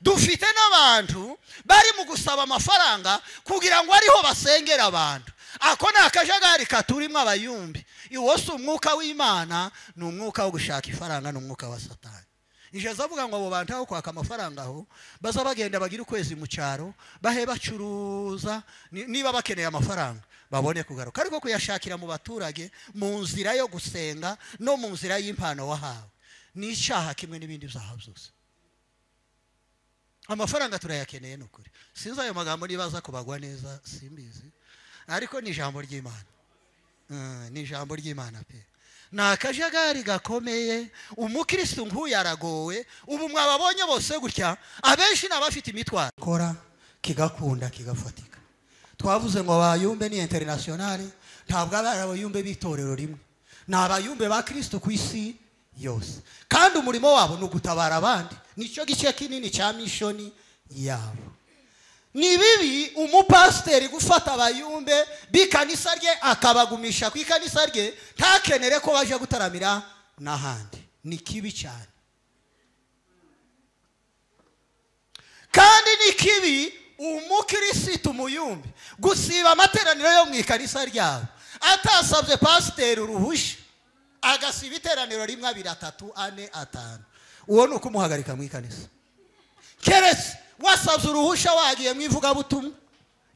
A: Dufite n'abantu bari mu gusaba amafaranga kugira ngo ariho basengera abantu. Ako ni akajagari katurimo abayumbi. Iwo si umwuka w'Imana, ni umwuka wo gushaka ifaranga, ni umwuka wa Satani. Ije avuga ngo abo bantu aho kwaka amafaranga aho baza bagenda bagira ukwezi mu cyaro, bahe bacuruza, niba bakeneye amafaranga babone kugaruka. Ariko kuyashakira mu baturage mu nzira yo gusenga no mu nzira y'impano wahawe ni icyaha kimwe n'ibindi byaha byose. Amafaranga turayakeneye nukuri. Sinzi ayo magambo nibaza kubagwa neza, simbizi, ariko ni ijambo ry'Imana. Ni ijambo ry'Imana pe. Ni akajagari gakomeye. Umukristo nk'uyu aragowe. Ubu mwababonye bose gutya, abenshi n'abafite imitwaro kora kigakunda kigafatika. Twavuze ngo abayumbe ni internationale, ntabwo ari abayumbe b'itorero rimwe, ni abayumbe ba Kristo ku isi yose. Kandi umurimo wabo ni ugutabara abandi, nicyo gice kinini cya mishoni yabo. Ni bibi umupasiteri gufata abayumbe b'ikanisa rye akabagumisha ku ikanisa rye, ntakenere ko baje gutaramira n'ahandi. Ni kibi cyane. Kandi ni kibi umukirisitu muyumbe gusiba amateraniro yo mu ikanisa ryabo atasabye pasiteri uruhushya, agasiba iteraniro rimwe, abiri, atatu, ane, atanu. Uwo ni ukumuhagarika mu ikanisa. Keretse wasabye uruhushya wagiye mu ivugabutumwa,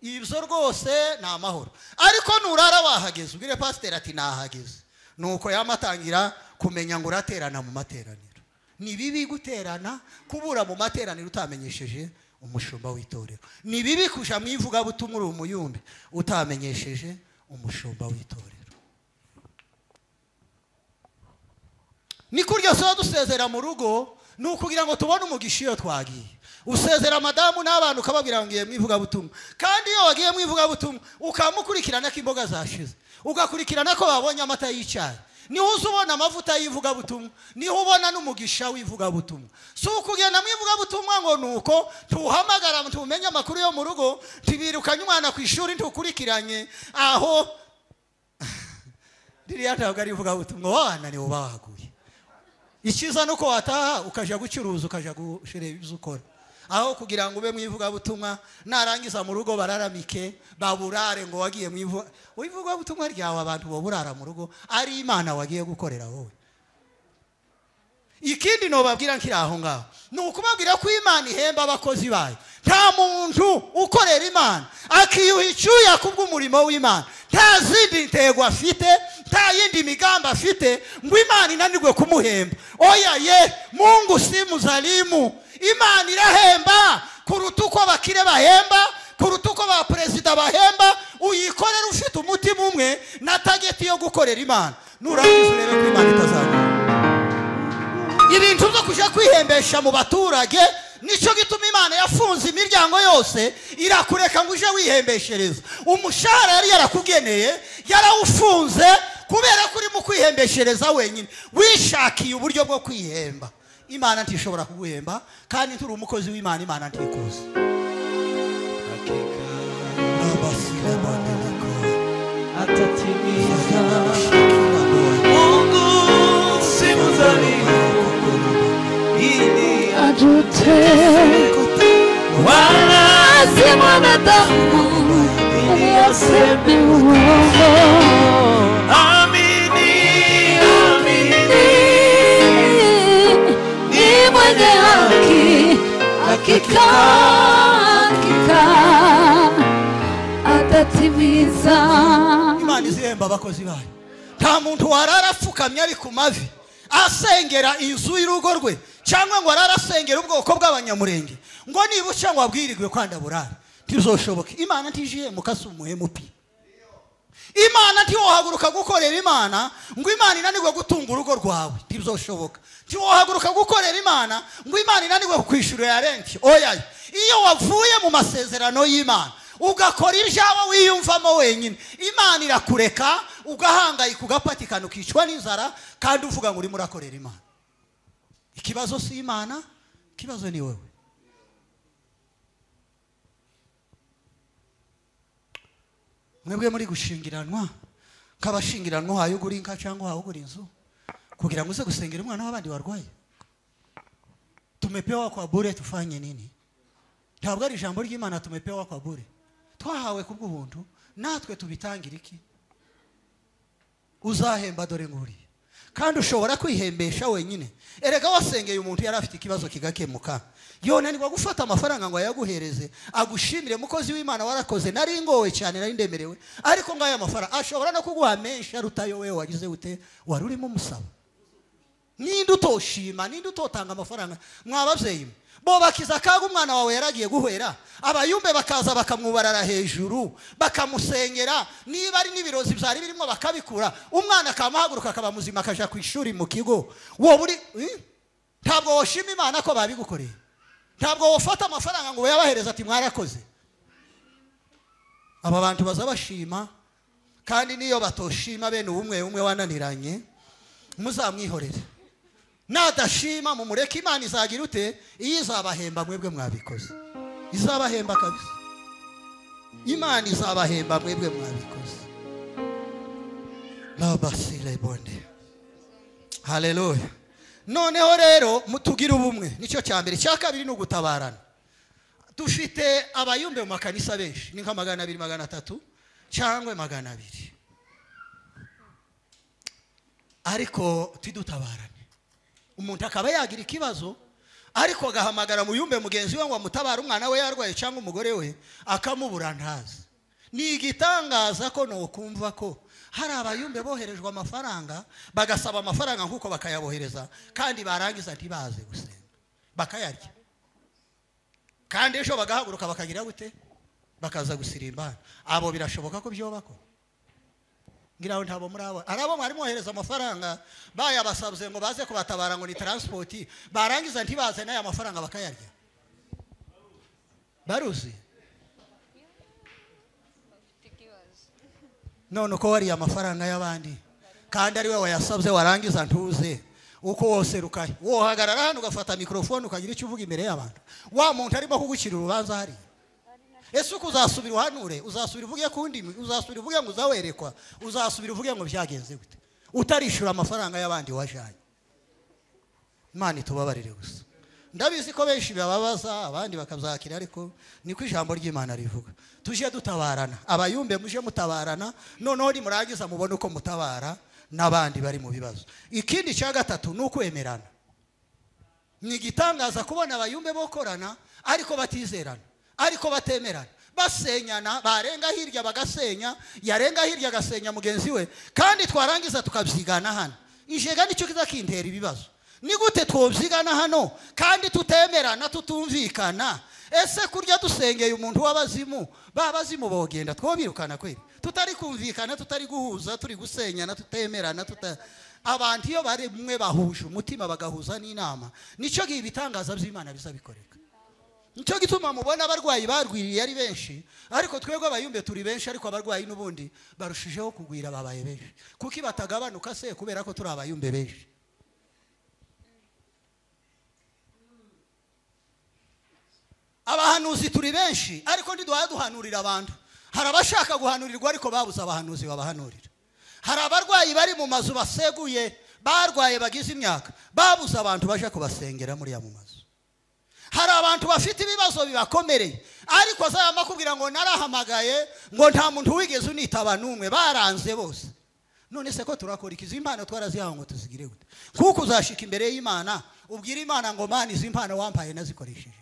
A: ibyo rwose ni amahoro. Ariko nurara wahageze ubwire pasiteri ati nahageze, nuko yamatangira kumenya ngo uraterana mu materaniro. Ni bibi guterana, kubura mu materaniro utamenyesheje umushumba w'itorero. Ni bibi kuja mu ivugabutumwa uri umuyumbe utamenyesheje umushumba w'itorero. Ni kurya so dusezera mu rugo, ni ukugira ngo tubone umugisha iyo twagiye. Usezera madamu n'abantu ukababwira ngo ngiye mu ivugabutumwa, kandi iyo wagiye mu ivugabutumwa ukamukurikirana ko imboga zashize, ugakurikirana ko babonye amata y'icyayi, niho uzubona amavuta y'ivugabutumwa, niho ubona n'umugisha w'ivugabutumwa. Si ukugenda mu ivugabutumwa ngo nuko tuhamagara tumenye amakuru yo mu rugo, tibirukanye umwana ku ishuri ntukurikiranye aho ririya ntabwo ari ivugabutumwa, wananiwe uba waguye. Icyiza nuko wataha ukaja gucuruza, ukaja gushira ibyo ukora, aho kugira ngo ube mu ivugabutumwa narangiza mu rugo bararamike baburare ngo wagiye mu ivugabutumwa ryawe. Abantu bo burara mu rugo ari Imana wagiye gukorera wowe. Ikindi no babwira nkiri aho ngaho ni ukubabwira ko Imana ihemba abakozi bayo. Nta muntu ukorera Imana akiyuha icyuya kubw'umurimo w'Imana, nta zindi ntego afite, nta yindi migambi afite ngo Imana inanirwe kumuhemba. Oya ye, Mungu si muzalimu. Imana irahemba kuruta uko abakire bahemba, kuruta uko ba perezida bahemba. Uyikorera ufite umutima umwe na tageti yo gukorera Imana, nurangiza urebe ko Imana itazaguha. Ibintu byo kuja kwihembesha mu baturage nicyo gituma Imana yafunze imiryango yose, irakureka ngo uje wihembeshereza. Umushahara yari yarakugeneye yarawufunze kubera ko urimo kwihembeshereza wenyine, wishakiye uburyo bwo kwihemba. Imana ntishobora kuguhemba, kandi turi umukozi w'Imana, Imana ntikuzi.
D: Atatimiza Mungu si mzalimu ili
E: ajute
D: wala
E: si mwanadamu ili aseme uongo.
D: Amini, amini,
E: ni mwenye haki. Hakika hakika atatimiza.
A: Imana izihemba abakozi bayo. Nta muntu warara apfukamye ari ku mavi asengera inzu y'urugo rwe, cyangwa ngo arara asengera ubwoko bw'abanyamurenge ngo niba uca ngo abwirirwe kwanda burara, ntibizoshoboke. Imana ntijihemuka, si umuhemu pi. Imana ntiwohaguruka gukorera Imana ngo Imana inanirwe gutunga urugo rwawe, ntibizoshoboka. Ntiwohaguruka gukorera Imana ngo Imana inanirwe kukwishyurira renti, oya. Iyo wavuye mu masezerano y'Imana ugakora ibyawe wiyumvamo wenyine, Imana irakureka ugahangayika, ugapatikana, ukicwa n'inzara, kandi uvuga ngo urimo urakorera Imana. Ikibazo si Imana, ikibazo ni wewe. Mwebwe muri gushingiranwa, nk'abashingiranwa uhaye ugura inka cyangwa uhaye ugura inzu kugira ngo uze gusengera umwana w'abandi warwaye. Tumepewa kwa bure, tufanye nini? Ntabwo ari ijambo ry'Imana, tumepewa kwa bure. Twahawe kubw'ubuntu, natwe tubitangira iki? Uzahemba dore nguriye. Kandi ushobora kwihembesha wenyine. Erega wasengeye umuntu yari afite ikibazo kigakemuka, yonanirwa gufata amafaranga ngo ayaguhereze, agushimire mukozi w'Imana warakoze, nari ngowe cyane, nari ndemerewe, ariko ngaya amafaranga ashobora no kuguha menshi arutayo wewe wagize ute wari urimo umusaba. Ninde utoshima, ninde utotanga amafaranga? Mwababyeyi bo bakiza kaga umwana wawe yaragiye guhera, abayumbe bakaza bakamwubarara hejuru, bakamusengera, niba ari n'ibirozi byari birimo bakabikura, umwana akamahaguruka akaba muzima akaja ku ishuri mu kigo. Wowe uri ntabwo woshima Imana ko babigukoreye. Ntabwo wofata amafaranga ngo uyabahereze ati mwarakoze. Aba bantu bazabashima, kandi niyo batoshima bene ubumwe umwe wananiranye, muzamwihorere. Nadashima mumureke, Imana izagira ute? Iyo izabahemba mwebwe mwabikoze. Izabahemba kabisa. Imana izabahemba mwebwe mwabikoze. Labasile bonde. Haleluya. Noneho rero mutugira ubumwe, nicyo cya mbere. Cya kabiri ni ugutabarana. Dufite abayumbe mu makanisa benshi, ni nka 200, 300 cyangwa 200, ariko tidutabarane. Umuntu akaba yagira ikibazo ariko agahamagara muyumbe mugenzi we ngo amutabare umwana we yarwaye cyangwa umugore we, akamubura ntazi. Ni igitangaza ko nokumva ko hari abayumbe boherejwe amafaranga, bagasaba amafaranga nkuko bakayabohereza, kandi barangiza ntibaze gusenga, bakayarya, kandi ejo bagahaguruka bakagira gute? Bakaza gusirimbana. Abo birashoboka ko byobako? Ngira ntabo muri abo arabo mwari mwohereza amafaranga bayabasabye ngo baze kubatabara ngo ni transport, barangiza ntibaze n'aya mafaranga bakayarya. Baruzi none uko wariye amafaranga y'abandi kandi ari we wayasabye, warangiza ntuze uko wose rukaye, wohagarara hano ugafata microphone ukagira icyo uvuga imbere y'abantu, wa muntu arimo kugucira urubanza hari. Ese uko uzasubira uhanure, uzasubira uvuge ku ndimi, uzasubira uvuge ngo uzawerekwa, uzasubira uvuge ngo byagenze gute, utarishura amafaranga y'abandi wajanye? Imana itubabarire gusa. Ndabizi ko benshi bababaza abandi bakabyakira, ariko niko ijambo ry'Imana rivuga. Tuje dutabarana, abayumbe muje mutabarana, noneho nimurangiza mubone uko mutabara n'abandi bari mu bibazo. Ikindi cya gatatu ni ukwemerana. Ni igitangaza kubona abayumbe bokorana ariko batizerana, ariko batemerana, basenyana, barenga hirya bagasenya, yarenga hirya agasenya mugenzi we, kandi twarangiza tukabyigana hano. Ijega nicyo kizakintera ibibazo. Ni gute twobyigana hano kandi tutemerana, tutumvikana? Ese kurya dusengeye umuntu w'abazimu, babazimu bogenda twobirukana kweli? Tutari kumvikana, tutari guhuza, turi gusenyana, tutemerana, abantu iyo bari mwe bahuje umutima bagahuza n'inama, nicyo gihe ibitangaza by'Imana bizabikoreka. Nicyo gituma mubona abarwayi barwiriye ari benshi, ariko twebwe abayumbe turi benshi, ariko abarwayi n'ubundi barushijeho kugwira, babaye benshi. Kuki batagabanuka se? Kubera ko turi abayumbe benshi. Abahanuzi turi benshi, ariko ntiduhanurira abantu. Hari abashaka guhanurirwa ariko babuze abahanuzi babahanurira. Hari abarwayi bari mu mazu baseguye, barwaye bagize imyaka, babuze abantu baje kubasengera muri ya mu mazu. Hari abantu bafite ibibazo bibakomereye, ariko azayama kubwira ngo narahamagaye ngo nta muntu wigeze unitaba n'umwe, baranze bose. None se ko turakora iki? Izi mpano twarazihawe ngo tuzigire gute? Kuko uzashika imbere y'Imana ubwira Imana ngo Mana, izi mpano wampaye nazikoresheje.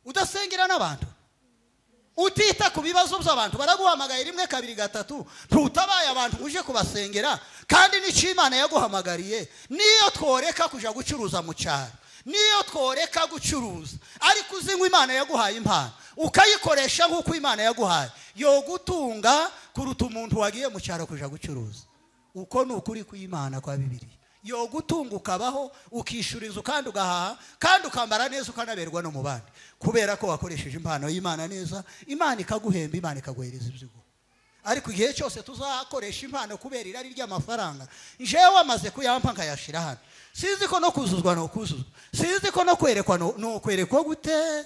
A: Udasengera n'abantu, utita ku bibazo by'abantu, baraguhamagaye rimwe kabiri gatatu, ntutabaye abantu uje kubasengera. Kandi n'icyo Imana yaguhamagariye, niyo tworeka kuja gucuruza mu cyaro, niyo tworeka gucuruza, ariko uzi ngo Imana yaguhaye impano ukayikoresha nk'uko Imana yaguhaye, yo gutunga kuruta umuntu wagiye mu cyaro kuja gucuruza. Uko ni ukuri kw'Imana kwa Bibiliya. Yo gutunga ukabaho, ukishura inzu, kandi ugahaha, kandi ukambara neza, ukanaberwa no mu bandi, kubera ko wakoresheje impano y'Imana neza. Imana ikaguhemba, Imana ikaguhereza ibyo. Ariko igihe cyose tuzakoresha impano kubera irari ry'amafaranga, njewe amaze kuyampa nkayashira hano, sinzi ko no kuzuzwa no kuzuzwa, sinzi ko no kwerekwa no kwerekwa gute.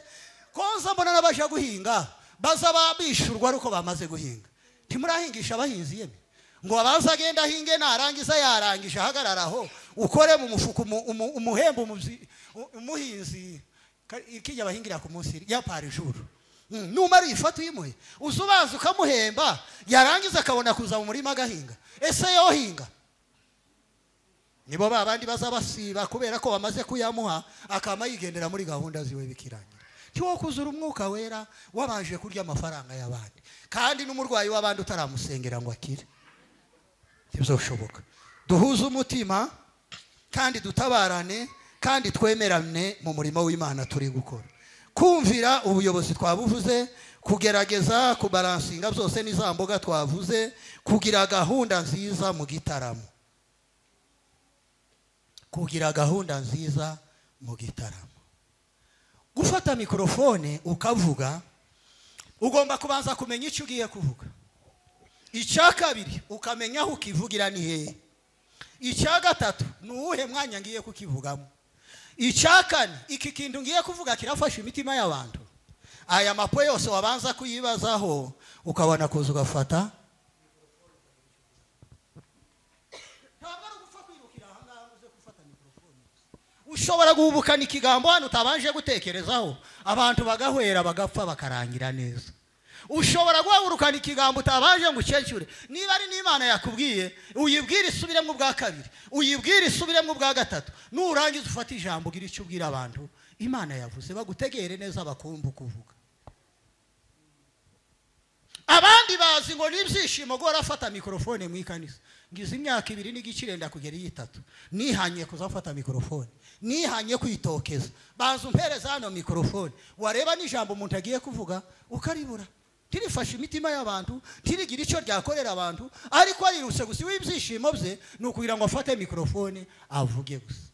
A: Konza mbona n'abaje guhinga baza babishurwa aruko bamaze guhinga. Ntimurahingisha abahinzi yemwe ngo abanze agenda ahinge, narangiza yarangije ahagararaho, ukore mu mufuko umuhembo umuhinzi ikijya bahingira ku munsi ya par jour. Numara uyifata uyimuhe, uzubanza ukamuhemba, yarangiza akabona kuza mu murima agahinga. Ese yohinga? Nibo babandi bazabasiba kubera ko bamaze kuyamuha, akama yigendera muri gahunda ziwe bikirangira. Ntiwo kuzura umwuka wera wabanje kurya amafaranga y'abandi, kandi n'umurwayi w'abandi utaramusengera ngo akire. Ntibizoshoboka. Duhuze umutima kandi dutabarane kandi twemerane mu murimo w'Imana turi gukora. Kumvira ubuyobozi twabuvuze, kugerageza kubalansinga byose n'iza mboga twavuze, kugira gahunda nziza mu gitaramo. Kugira gahunda nziza mu gitaramo. Gufata mikrofone ukavuga, ugomba kubanza kumenya icyo ugiye kuvuga. Icya kabiri ukamenya aho ukivugira ni hehe. Icya gatatu ni uwuhe mwanya ngiye kukivugamo. Icya kane, iki kintu ngiye kuvuga kirafasha imitima y'abantu. Aya mapo yose wabanza kuyibazaho, ukabona kuza ugafata. Ntabwo ari ugupfa kwirukira aha ngaha uze gufata mikrofone. Ushobora guhubukana ikigambo hano utabanje gutekerezaho, abantu bagahwera bagapfa bakarangira neza. Ushobora guhagurukana ikigambo utabanje ngo ucecure. Niba ari n'Imana yakubwiye, uyibwire isubiremo ubwa kabiri, uyibwire isubiremo ubwa gatatu. Nurangiza ufate ijambo ugira icyo ubwira abantu Imana yavuze, bagutegere neza bakumva kuvuga. Abandi bazi ngo n'ibyishimo guhora afata mikrofone mu ikanisa. Ngize imyaka 2 n'igice irenda kugera iyitatu, nihanye kuzafata mikrofone, nihanye kwitokeza. Banza umpereza hano mikrofone, wareba n'ijambo umuntu agiye kuvuga ukaribura. Tirifashe imitima y'abantu, tirigira icyo ryakorera abantu, ariko arirutse gusa w'ibyishimo bye ni ukugira ngo afate mikrofone avuge gusa.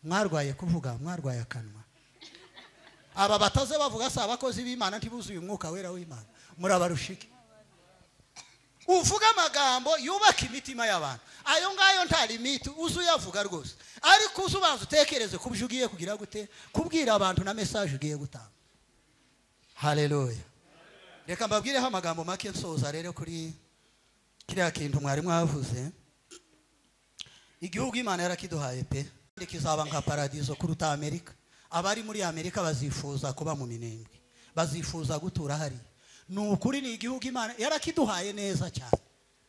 A: Mwarwaye kuvuga, mwarwaye akanwa. Aba bataze bavuga si abakozi b'Imana, ntibuzuye umwuka wera w'Imana, murabarushike. Uvuga amagambo yubaka imitima y'abantu, ayo ngayo nta limite, uzuyavuga rwose, ariko uzubanza utekereze ku byo ugiye kugira gute, kubwira abantu na message ugiye gutanga. Haleluya. Reka mbabwireho amagambo make nsoza rero kuri kiriya kintu mwari mwavuze. Igihugu Imana yarakiduhaye pe, kizaba nka paradizo kuruta Amerika. Abari muri Amerika bazifuza kuba mu Minembwe, bazifuza gutura hari. Ni ukuri, ni igihugu Imana yarakiduhaye neza cyane,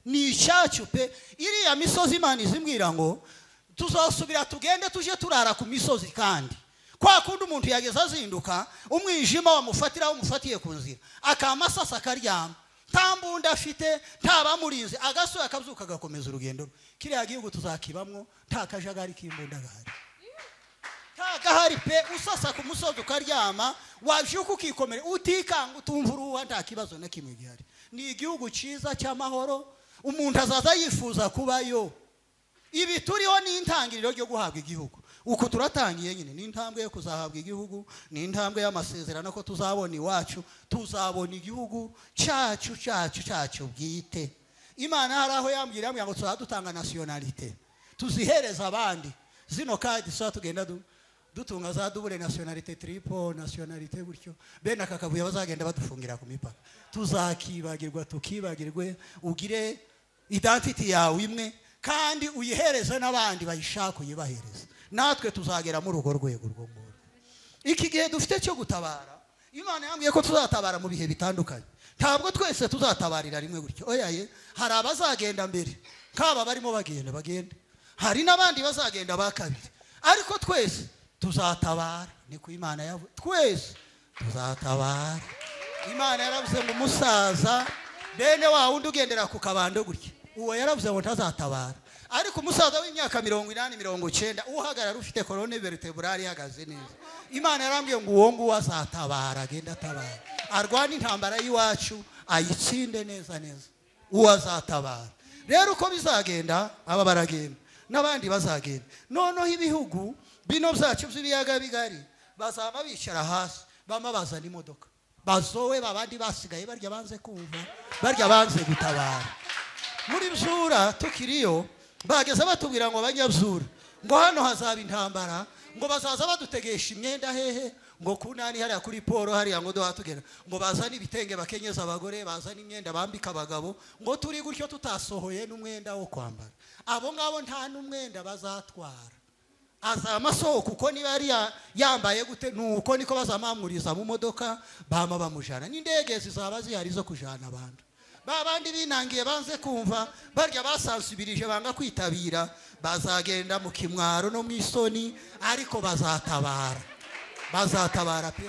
A: ni icyacu pe. Iriya misozi Imana izimbwira ngo tuzasubira tugende tuje turara ku misozi, kandi kwa kundi umuntu yageze azinduka umwijima wamufatira umufatiye ku nzira, akamasasa akaryama, nta mbunda afite, nta bamurinze, agasoya akabyuka agakomeza urugendo. Kiriya gihugu tuzakibamwo nta kajagari k'imbunda gahari, nta gahari pe. Usasa ku musozi ukaryama, wabyuka ukikomera, utikanga, utumva uruwa, nta kibazo na kimwe gihari. Ni igihugu cyiza cy'amahoro, umuntu azaza yifuza kubayo. Ibi turiho ni intangiriro ryo guhabwa igihugu. Uko turatangiye nyine ni intambwe yo kuzahabwa igihugu, ni intambwe y'amasezerano ko tuzabona iwacu, tuzabona igihugu cyacu cyacu cyacu bwite. Imana hari aho yambwira ngo tuzadutanga nationalité, tuzihereza abandi. Zino kadi so tugenda dutunga za double nationalité, triple nationalité gutyo, bene akakavuye bazagenda badufungira ku mipaka. Tuzakibagirwa, tukibagirwe, ugire identity yawe imwe kandi uyihereze n'abandi bayishaka uyibahereze. Natwe tuzagera muri urwo rwego rwo ngoro. Iki gihe dufite cyo gutabara, Imana yambwiye ko tuzatabara mu bihe bitandukanye. Ntabwo twese tuzatabarira rimwe gutyo, oya ye. Hari abazagenda mbere Nk'aba barimo bagenda bagende, hari n'abandi bazagenda ba kabiri, ariko twese tuzatabara. Niko Imana yavuze, twese tuzatabara. Imana yaravuze ngo umusaza bene wa wundi ugendera ku kabando gutya, uwo yaravuze ngo ntazatabara. Ariko umusaza w'imyaka 80 90 uhagarara ufite colonne vertebrale ihagaze neza, Imana yarambwiye ngo uwo nguwo azatabara, agenda atabara, arwana intambara y'iwacu ayitsinde neza neza, uwo azatabara. Rero uko bizagenda, aba baragenda n'abandi bazagenda. Noneho ibihugu bino byacu by'ibiyaga bigari bazaba bicara hasi, bama bazana imodoka bazowe babandi basigaye barya banze kumva, barya banze gutabara. Muri Bzura tukiriyo bageze batubwira ngo abanyabyura ngo hano hazaba intambara, ngo bazaza badutegesha imyenda hehe, ngo kunani hariya kuri poro hariya ngo dohatugera, ngo bazane ibitenge bakenyeza abagore, bazane imyenda bambika abagabo, ngo turi gutyo tutasohoye n'umwenda wo kwambara. Abo ngabo nta n'umwenda bazatwara, azama kuko niba yari yambaye gute nuko niko bazamamuriza mu modoka bama bamujana. N'indege zizaba zihari zo kujana abantu. Babandi binangiye banze kumva, barya basansibirije banga kwitabira, bazagenda mu kimwaro no mwisoni, ariko bazatabara, bazatabara pe.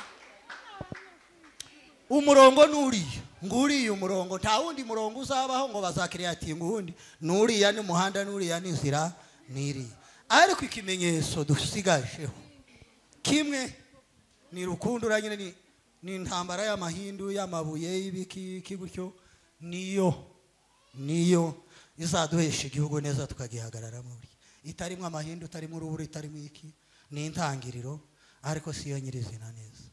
A: Umurongo nuriya, nguriya umurongo, nta wundi murongo uzabaho ngo bazakreatinga uwundi, nuriya ni muhanda, nuriya ni nzira, niri. Ariko ikimenyetso dusigajeho kimwe ni rukundura nyine, ni intambara y'amahindu y'amabuye y'ibiki iki gutyo, niyo izaduhesha igihugu neza tukagihagararamo. Itarimo amahindu, itarimo urubura, itarimo iki, ni intangiriro, ariko siyo nyirizina neza.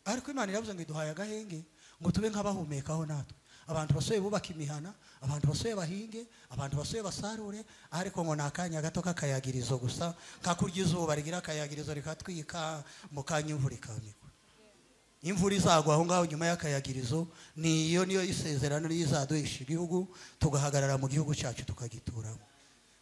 A: Ariko Imana iravuze ngo iduhaye agahenge ngo tube nk'abahumekaho natwe. Abantu basoye bubaka imihana, abantu basoye bahinge, abantu basoye basarure, ariko ngo nakanya gato kakayagirizo gusa, kakurya izuba rigira akayagirizo rikatwika mu kanya imvura ikamigwa. Imvura izagwa aho ngaho nyuma y'akayagirizo, niyo niyo isezerano rizaduhisha igihugu, tugahagarara mu gihugu cyacu tukagituramo.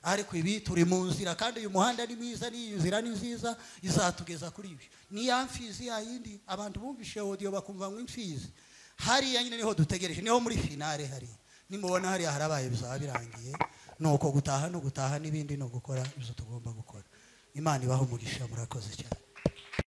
A: Ariko ibi turi mu nzira, kandi uyu muhanda ni mwiza, n'iyi nzira ni nziza, izatugeza kuri ibi. Ni ya mfizi ya yindi abantu bumvishe audio bakumva ngo imfizi. Hariya nyine niho dutegereje, niho muri finale hariya. Nimubona hariya harabaye bizaba birangiye, nuko gutaha no gutaha n'ibindi no gukora ibyo tugomba gukora. Imana ibaho umugisha, murakoze cyane.